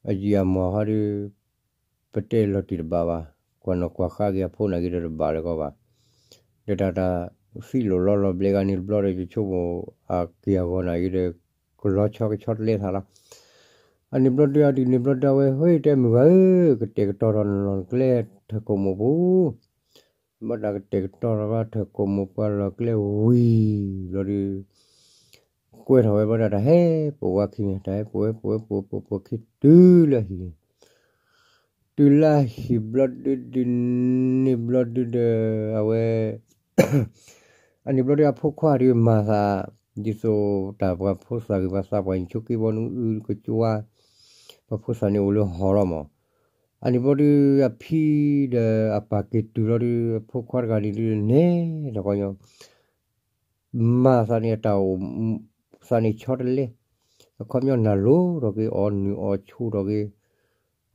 အယံာ်အမီၢ်ဟီဒုး ပတဲလီၤတံၢ်တဘၣ်ဘၣ်, ကွၢ်နီၣ်ကွၢ်ဃါက့ၤအဖိန့ၣ်က့ၤဒီးတဘၣ်လၢၤကီးဘၣ်. ဒီးတၢ်တၢ်သံလိာ်လီၤလီၤဘျဲဂၤန့ၣ်တဘျီဒီး ယဆိကမိၣ်အက့ၢ်အဂီၤန့ၣ်က့ၤဒီး ကလီၤဆီကဆီတလဲသးလီၤ. အန့ၣ်ဘျီဒုး အဒ်န့ၣ်ဘျီဒုး အဝဲဟ့ၣ်တဲမုၢ်ဂၤဧၢ, ကတဲာ်ကတီၤထီၣ်နလီၢ်နကျဲထၢၣ်ကိာ်မိၢ်ပူၤ ဘၣ်တၢ်ကတဲာ်ကတီၤထီၣ်ထၢၣ်ကိာ်မိၢ်ပှၢ်လီၢ်ကျဲဝံၤဘျီဒုး ကွဲထီၣ်ဝဲဘျီဒုး တၢ်ဟဲပိာ်ဝဲခံန့ၣ် တၢ်ဟဲပိာ်ဝဲပိာ်ဝဲပိာ်ပိာ်ပိာ်ခံတုၤလၢဟံၣ်န့ၣ်, တုၤလၢဟံၣ်ဘျီဒုး ဒ်န့ၣ်ဘျီဒုးဒီး အဝဲ အန့ၣ်ဘျီဒုး အဖိခွါဒုးမၤသး ဒ်သိးတၢ်ပှၤဖိသၣ်ဂ့ၤ ပှၤသးပှၢ်န့ၣ် ဆိးက့ဘီနအုကကွၢ် ပှၤဖိသၣ်န့ၣ်အိၣ်လၢဟီၣ်လီၤမး. အန့ၣ်ဘျီဒုး အဖံဒီးအပၢ်က့ၤတုၤလီၤဒုး အဖိခွါတဂၤန့ၣ်ဒုးနဲၣ်ဒီးကီညီ မၤသးန့ၣ်အတၢ်အိၣ် သးန့ၣ်ဆီတလဲ, အခီပညီနၢ်လိၤထီၣ်က့ၤ အီၣ်နုၢ်အီၣ်ဆူၣ်ထီၣ်က့ၤ,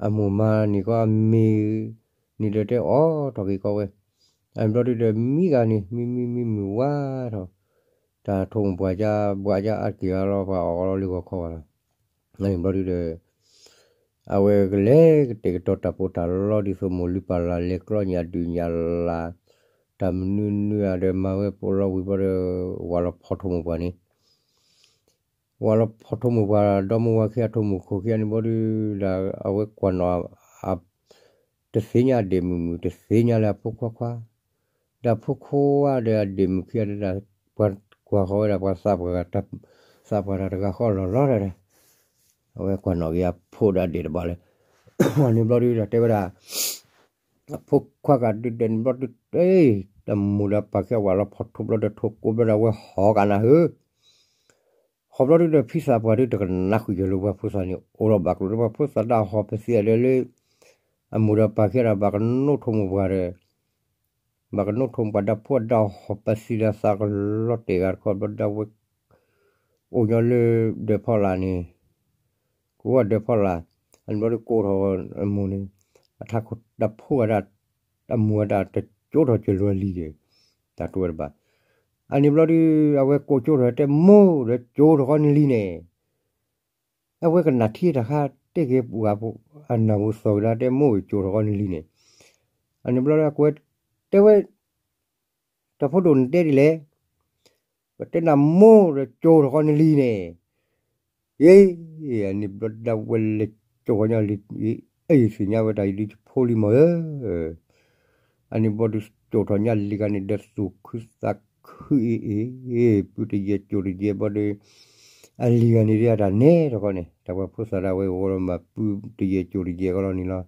အမိၢ်မၤန့ၢ်ကီးအမ့ၤ န့ၣ်ဒီးတဲအီၣ်ထီၣ်က့ၤကီးဝဲ, အန့ၣ်ဘျီဒုးဒီး မံဂၤန့ၣ် မံမံမံမုၢ်ဝါထီၣ်, တၢ်ထိၣ်မိၢ်ပှၢ်ကဘှါကအါက့ၤဂၤလီၤ ပှၤအီၣ်ကီးလီၤလၢဂီၤခီဂၤလီၤ. အန့ၣ်ဘျီဒုးဒီး အဝဲကလဲၤကတဲာ်ကတီၤတၢ်ပီးတၢ်လီ ဒ်သိးမိၢ်လုၢ်ပၢ်လၢ်လဲၤကျီညၣ်ဒုးညၣ်လၢ်, တၢ်မနုၤနုၤဧါဒီး မၤဝဲပိာ်လီၤဝံၤဘျီဒီး ဝၤလီၤဖီၣ်ထိၣ်မိၢ်ပှၢ်န့ၣ်, ဝၤလီၤဖီၣ်ထိၣ်မိၢ်ပှၢ် ဒီမါဝၤခံအထိၣ်မိၢ်ခိၣ်ခံန့ၣ်ဘျီဒုးဒီး အဝဲကွၢ်နီၣ် တသ့ၣ်ညါအဒဲးမုၢ်မုၢ် တသ့ၣ်ညါလၢအဖိခွါခွါ, ဒီးအဖိခွါဒီးအဒဲးမုၢ်ခံဂၤဒီး ပှၤကွၢ်ဃီၤဝဲဒၣ် ပှၤသးပှၢ်တၢ်တဂၤဃီလီၤလီၤဒီး အဝဲကွၢ်နီၣ်က့ၤအဖိဒီးအဒဲးတဘၣ်လၢၤ. န့ၣ်ဘျီဒုးဒီးတဲဝဲဒၣ် အဖိခွါဂၤဒုးဒီးန့ၣ်ဘျီဒုး တၢ်မိၢ်ဒီးပၢ်ခံဂၤဝၤလီၤဖီၣ်ထိၣ်ဘျီဒီး ထိၣ်ကိးဘျီဒီး အဝဲဟီၣ်ကနၢ်ဧၢ, ဟီၣ်ဘျီဒုးဒီး ဖံသးပှၢ်ဒုးတကနၣ်ဃုာ်ယၢၤလၢပှၤဖိသၣ်န့ၣ် အိၣ်ဒီးဘၣ်ကျိၤဒီး ပှၤဖိသၣ်ဒၣ်ဟီၣ်ပသံအဒဲးလၢ အမိၢ်ဒီးပၢ်ခံဂၤဒီး ဘၣ်ကနိးထိၣ်မိၢ်ပှၢ်ဒီး ဘၣ်ကနိးထိၣ်မိၢ်ပှၢ်ဒီး ဖိဒၣ်ဟီၣ်ပသံဒီး သးကလီၤတဲာ်ဂၤတခီဘျီဒီး အဝဲ အိၣ်ညီလၢဒၢးဖီလာ်န့ၣ်, ကဝီၤဒၢးဖီလာ်, အန့ၣ်ဘျီဒုးကိးထီၣ်အမိၢ်န့ၣ်, အထးခိၣ်တၢ်ဖိဂၤဒၣ်, အမိၢ်ဝဲဒၣ်တကၠိထီၣ်ကၢၤလီၤလံၤဒီး, တၢ်တိဝဲတဘၣ်. အန့ၣ်ဘျီဒုး အဝဲကိးကၠိထီၣ်တဲမိၢ်ဒီးကၠိထီၣ်ဃီနလံၤန့ၣ် အဝဲကနၣ်ထံတၢ်ခါတဲက့ၤပှၤ အနၢ်ပူၤသီၣ်ကဒါတဲမိၢ်ကၠိထီၣ်ဃီနလံၤန့ၣ်, အန့ၣ်ဘျီဒုး အကွဲးတဲဝဲ တၢ်ဖိဒိၣ်နတဲဒ်လဲၣ်, ပတဲနၤမိၢ်ဒီးကၠိထီၣ်ဃီနလံၤန့ၣ်, ယ့, အန့ၣ်ဘျီဒုးဝဲလဲၤကၠိဃီညါလံၤ, အဲၣ်ယသ့ၣ်ညါဝဲတၢ်အံၤဒ်ယဖိလံမးဧၢ, အန့ၣ်ဘျီဒုးကၠိထီၣ်ညါလံၤဂၤန့ၣ်ဒီး သူၣ်ခုသးခုအံၤအံၤ, ပုၢ်တယဲၢ်ကၠိတယဲၢ်ဘျီဒုး, အလံၤဂၤန့ၣ်ဒ်အတၢ်နဲၣ်ထီၣ်ဃီန့ၣ် တၢ်ပှၤဖိသၣ်ဒၣ်ဝဲအိၣ်ဒီးမၤပုၢ်တယဲၢ်ကၠိတယဲၢ်ဃီလီၤန့ၣ်လီၤ.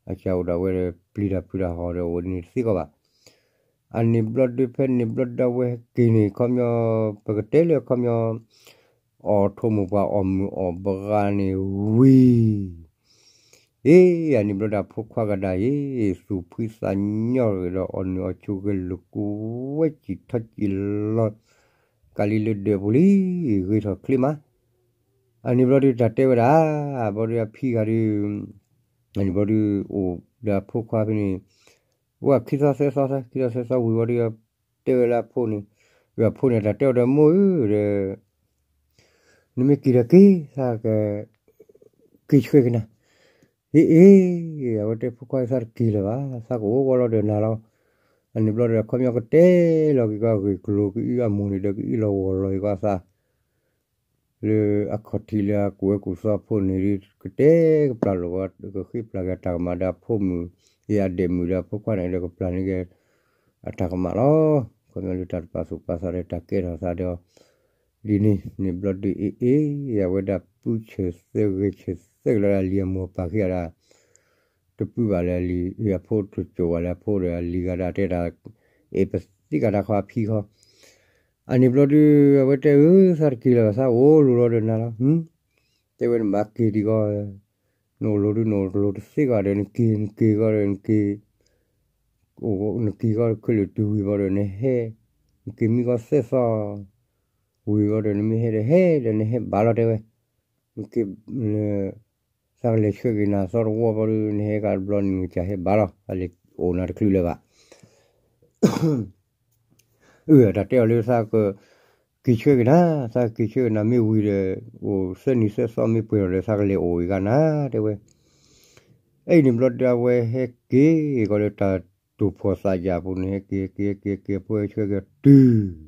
အကစၢ်အိၣ်ဒၣ်ဝဲဒီး ပျံၤတၢ်ဖုးတၢ်ဟီၣ်ဒီးအိၣ်န့ၣ်တသ့ကီးဘၣ်. အန့ၣ်ဘျီဒုး ဖဲန့ၣ်ဘျီဒုးဝဲက့ၤန့ၣ် ခီပညီ ပကတဲလၢခီပညီ အီၣ်ထိၣ်မိၢ်ပှၢ်အီၣ်မုၢ်အီၣ်ဘှါန့ၣ်ဝံၤ အ့ အန့ၣ်ဘျီဒုး ဖိခွါကဒါအံၤ သူၣ်ဖှံသးညီဂ့ၤဒီး အီၣ်နုၢ်အီၣ်ဆူၣ်ဂ့ၤလိာ်ကူဝဲစံၣ်ထီၣ်စံၣ်လီၤ ကးလံလၢဒၢးပူၤလံ ဂ့ၤထီၣ်ချ့မး. အန့ၣ်ဘျီဒုး တၢ်တဲဝဲဒၣ် ဘျီဒုးအဖံဂၤဒုး အန့ၣ်ဘျီဒုး အိၣ်ဒီးအဖိခွါဖဲန့ၣ် ဝဲခံသီသၢသီ ခံသီသၢသီဝံၤဝံၤဒီး တဲဝဲလၢအဖိန့ၣ်, အဖိန့ၣ် တၢ်တဲအီၤဒီး မိၢ်ဧၢဒီး နမ့ၢ်က့ၤဒီးက့ၤ သးက က့ၤဆှၢက့ၤနၤ, အ့ အ့ အဝဲတဲဖိခွါ သးတက့ၤလၢၤဘၣ် သးကအိၣ်ဝဲလီၤဒီးနၤလီၤ. အန့ၣ်ဘျီဒီး အခီပညီကတဲလီၤက့ၤကီး ဂ့ၢ်ကျိၤကအံၣ်အမိၢ်န့ၣ် ဒီးကအံၣ်လီၤဝီၤလီၤက့ၤကီးသး လၢအခီၣ်ထံးလၢအကူၣ်ဝဲကူၣ်သီအဖိန့ၣ်ဒီး ကတဲကပျၢ်လိာ်ကီး ကဃ့ပျၢ်က့ၤအတၢ်ကမၣ်ဒီးအဖိမုၣ်, အဒဲးမုၣ်ဒီးအဖိခွါန့ၣ်ဒီး ကပျၢ်န့ၢ်က့ၤအတၢ်ကမၣ်လီၤ. ခီပညီလၢတၢ်တပာ်သူၣ်ပာ်သးဒီးတၢ်ကဲထီၣ်သးဒီး ဒ်န့ၣ်န့ၣ်ဘျီဒီး အ့ အ့ အဝဲဒၣ်ပုၢ်ဆၢသၢဂဲၤဆၢသၢကလီၤဒီး အလံၤအမိၢ်ပၢ်ခံဂၤဒၣ် တပုၢ်ဘၣ်လၢအလံၤ အဖိတစိာ်ဘၣ်လၢအဖိဒီး အလံၤဂၤဒၣ်တဲတၢ် အဲၣ်ပသံကၤတၢ်ခီအဖံခီ, အန့ၣ်ဘျီဒုး အဝဲတဲအၢ သးတက့ၤလၢၤဘၣ် သးအိၣ်လိၤလီၤဒီးနၤလီၤ. တဲဝဲနဘၣ်က့ၤဒံးကီး, နအိၣ်လိၤဒုး နအိၣ်လိၤတသ့ကီးဒီး နက့ၤ နက့ၤကီးဒီး နက့ၤ နက့ၤကီးခဲလၢာ်တုၤဝံၤဘၣ်ဒီး နဟဲ နက့ၤမံကီးသၢသီ ဝံၤဘၣ်ဒီး နမ့ၢ်ဟဲဒီး ဟဲဒီးနဟဲဘၣ်လီၤတဲဝဲ, နက့ၤ သးကလဲၤဆှၢက့ၤနၤသီတဝီဘျီဒီး နဟဲကဒီးတဘျီန့ၣ် နကစၢ်ဟဲဘၣ်လီၤ သးလဲၤအိၣ်နၤတချုးလၢၤဘၣ်. အၢ တၢ်တဲအီၤလၢသးက က့ၤဆှၢက့ၤနၤ, သးက့ၤဆှၢက့ၤနၤမ့ၢ်ဝံၤဒီး အိၣ်သၢနံၤသၢသီမ့ၢ်ပှဲၤထီၣ်ဒီး သးကလဲၤအိၣ်အံၤဂၤနၤတဲဝဲ. အအံၤန့ၣ်ဘျီဒီး အဝဲဟဲက့ၤကီးလၢတၢ်တိာ်ဖှီၣ်သးယၢ်အပူၤန့ၣ် ဟဲက့ၤ က့ၤ က့ၤ က့ၤ အဖိဟဲဆှၢက့ၤအီၤတုၤ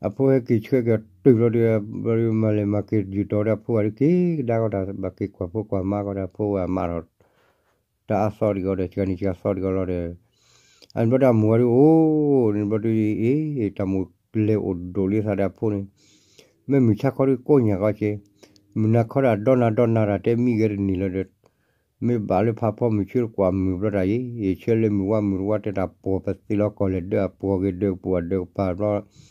အဖိဟဲက့ၤဆှၢက့ၤအီၤတုၤဘျီဒီး ဘျီဒီးမၤလဲၤမၤက့ၤတယုၢ်တီဒီးအဖိဂၤဒုးက့ၤကဒါကီးတၢ် ဘၣ်က့ၤကွၢ်ဖိကွၢ်မါကီးဒီးအဖိဂၤမးဒီး တၢ်အါသီတဂီၤဒီး စှၤနံၤစှၤသီတဂီၤလီၤဒီး အန့ၣ်ဘျီဒီးအမိၢ်ဂၤဒုးအိၣ်န့ၣ်ဘျီဒီး အ့ တၢ်မိၣ် လဲၤအိၣ်ဒိၣ်လၢသးဒီးအဖိန့ၣ် မ့ၢ်မုၢ်ဆါခီဒုးကိးညၣ်ကီးက့ၤ မုၢ်နၤခီဒီးအဒီနၤဒီနၤတၢ်တဲမံဂဲၤတန့ၢ်လီၤဒီး မ့ၢ်ဘၣ်လၢဖးဖီမုၢ်ဆ့တကွၢ်မုၢ်ဘျီတၢ်အံၤ ဆၢလၢမုၢ်ဝါမုၢ်တဝါတဲတၢ်ပှီၢ်ပသ့လီၤကီၢ်လဲၤဒၢအပှီၢ်ဂ့ၤဒၢကပူၤအဒၢကပၤဘျီ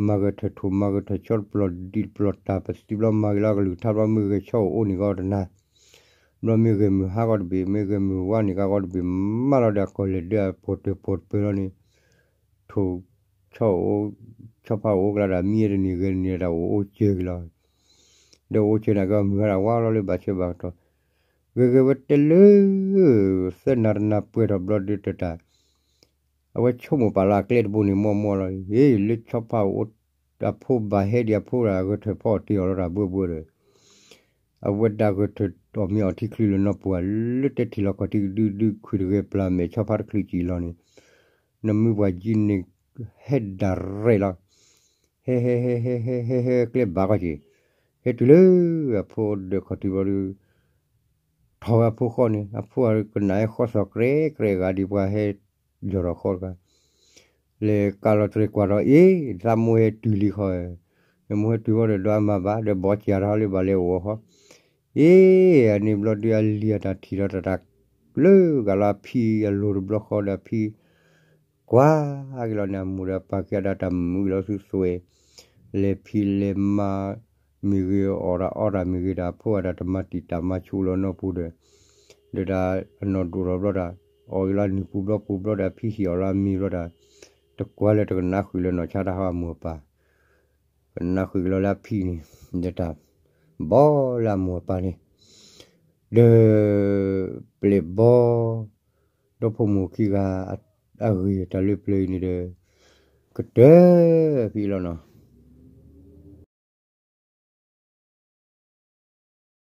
မၤဂဲၤထၢၣ်ထိၣ်မၤဂဲၤထၢၣ်ဆီတပျီၢ်ဒံးတပျီၢ်တၢ်ပသံဘျီမၤဂ့ၤလီၤကလုၢ်ကထါဘျီ မ့ၢ်ဂဲၤဆီအိၣ်န့ၢ်ကီးတနၤ ဘျီမ့ၢ်ဂဲၤမုၢ်ဟါကီးတဘ့ၣ် မ့ၢ်ဂဲၤမုၢ်ဝါန့ၢ်ကီးကီးတဘ့ၣ် မးလီၤဒီးအကီၢ်လဲၤဒၢအပှီၢ်တၢၢ်ပှီၢ်တပၢၤလီၤန့ၣ် ထိၣ် ဆီအိၣ် ဆီဖါအိၣ်ကလါဒီးမံဂဲၤတန့ၢ်ဂဲၤတန့ၢ်ဒီးအိၣ်အိၣ်စၢၤက့ၤလီၤ ဒီးအိၣ်စၢၤန့ၣ်က့ၤမုၢ်ဟါဒီးဝါလီၤလၢဘၣ်ဆၢဘၣ်ကတီၢ် ဂ့ၤဂ့ၤဝဲတဲလၢ သၢနၤတနၤပှဲၤထီၣ်ဘျီဒုးတတၢ် အဝဲဆိကမိၣ်ပာ်လီၤအကျဲတဘိန့ၣ်မီၢ်မီၢ်လီၤ အ့ လၢဆီဖါအိၣ် အဖိဘၣ်ဟဲဒံးအဖိဒီးအဂဲၤထၢၣ်ဖီအီၤတ့ၢ်အီၤလီၤတၢ်ဘှဲဘှဲဒီး အဝဲဒၣ်ဂဲၤထၢၣ်အီၣ်မ့ၤအီထံချုးလၢနီၢ်ပူၤဧါ လၢတဲထံၣ်လီၤကီၢ်ထံကဒုဒုခွံၣ်တဂဲၤပျၢ်မဲာ်ဆီဖါတချုးကံၣ်လီၤန့ၣ် နမုၢ်ပှၢ်ယံၤန့ၣ် ဟဲဒၣ်ရဲၣ်လီၤ ဟဲ ဟဲ ဟဲ ဟဲ ဟဲ ဟဲ ဟဲကျဲဘၣ်ကီၢ်က့ၤ ဟဲတုၤလၢအဖိဒၢးခီၣ်ထံးဘျီဒီး ထီၣ်ဝဲအဖိဃီန့ၣ် အဖိအကနၣ်ဟဲဃီသီၣ်ကြဲးကြဲးဂၤဒံးပှၤဟဲ ယီၢ်ထီၣ်ဃီတဂၤ လဲၤကးလီၤတြဲၤကွၢ်ဒီး အ့ သးမိၢ်ဟဲတုၤလံဃီ နမိၢ်ဟဲတုၤဃီဒီး ဒီးအမၤဘၣ် ဒီးဘီစၢ်ထီၣ်လၢဘၣ်လဲၤအိၣ်အီၤဃီ အ့ အန့ၣ်ဘျီဒုးအလံၤအတၢ်ထံၣ်ဒီးတၢ်တၢ် လၢဂၤလီၤအဖံအလိၤတဘျီဃီဒီးအဖံ ကွၢ်က့ၤလီၤန့ၣ် အမိၢ်ဒီးပၢ်က့ၤအဒၣ်တၢ်မုာ်က့ၤလီၤသုသွဲး လဲၤဖံးလဲၤမၤမ့ၢ်ဂ့ၤ အီၣ်တၢ်အီတၢ်မ့ၢ်ဂ့ၤ တၢ်ဖိအတၢ်တမၤတံာ်တာ်မၤဆူးလီၤနီၢ်ပူၤဒီး ဒီးတၢ်အနီၢ်ဒိၣ်ထီၣ်ဘျီတၢ် အီၣ်က့ၤလီၤနုာ်ပူၤဘျီပူၤဘျီဒီးအဖံဟံၣ်အီၣ်လီၤအမ့ၤဘျီတၢ် တကွၢ်လၢတကနၣ်ဃုာ်လၢနီၢ်ဆါတၢ်ဟီအမိၢ်အပၢ် ကနၣ်ဃုာ်က့ၤလီၤလၢအဖံန့ၣ် ဒီးတၢ်ဘီလၢအမိၢ်အပၢ်န့ၣ် ဒီး ပျဲၢ်ဘီ ဒီဖိမိၢ်ခံဂၤ အဂ့ၢ်တၢ်လၢပျၢၤအံၤန့ၣ်ဒီး ကတၢၢ်ဖဲအံၤလီၤနီၤ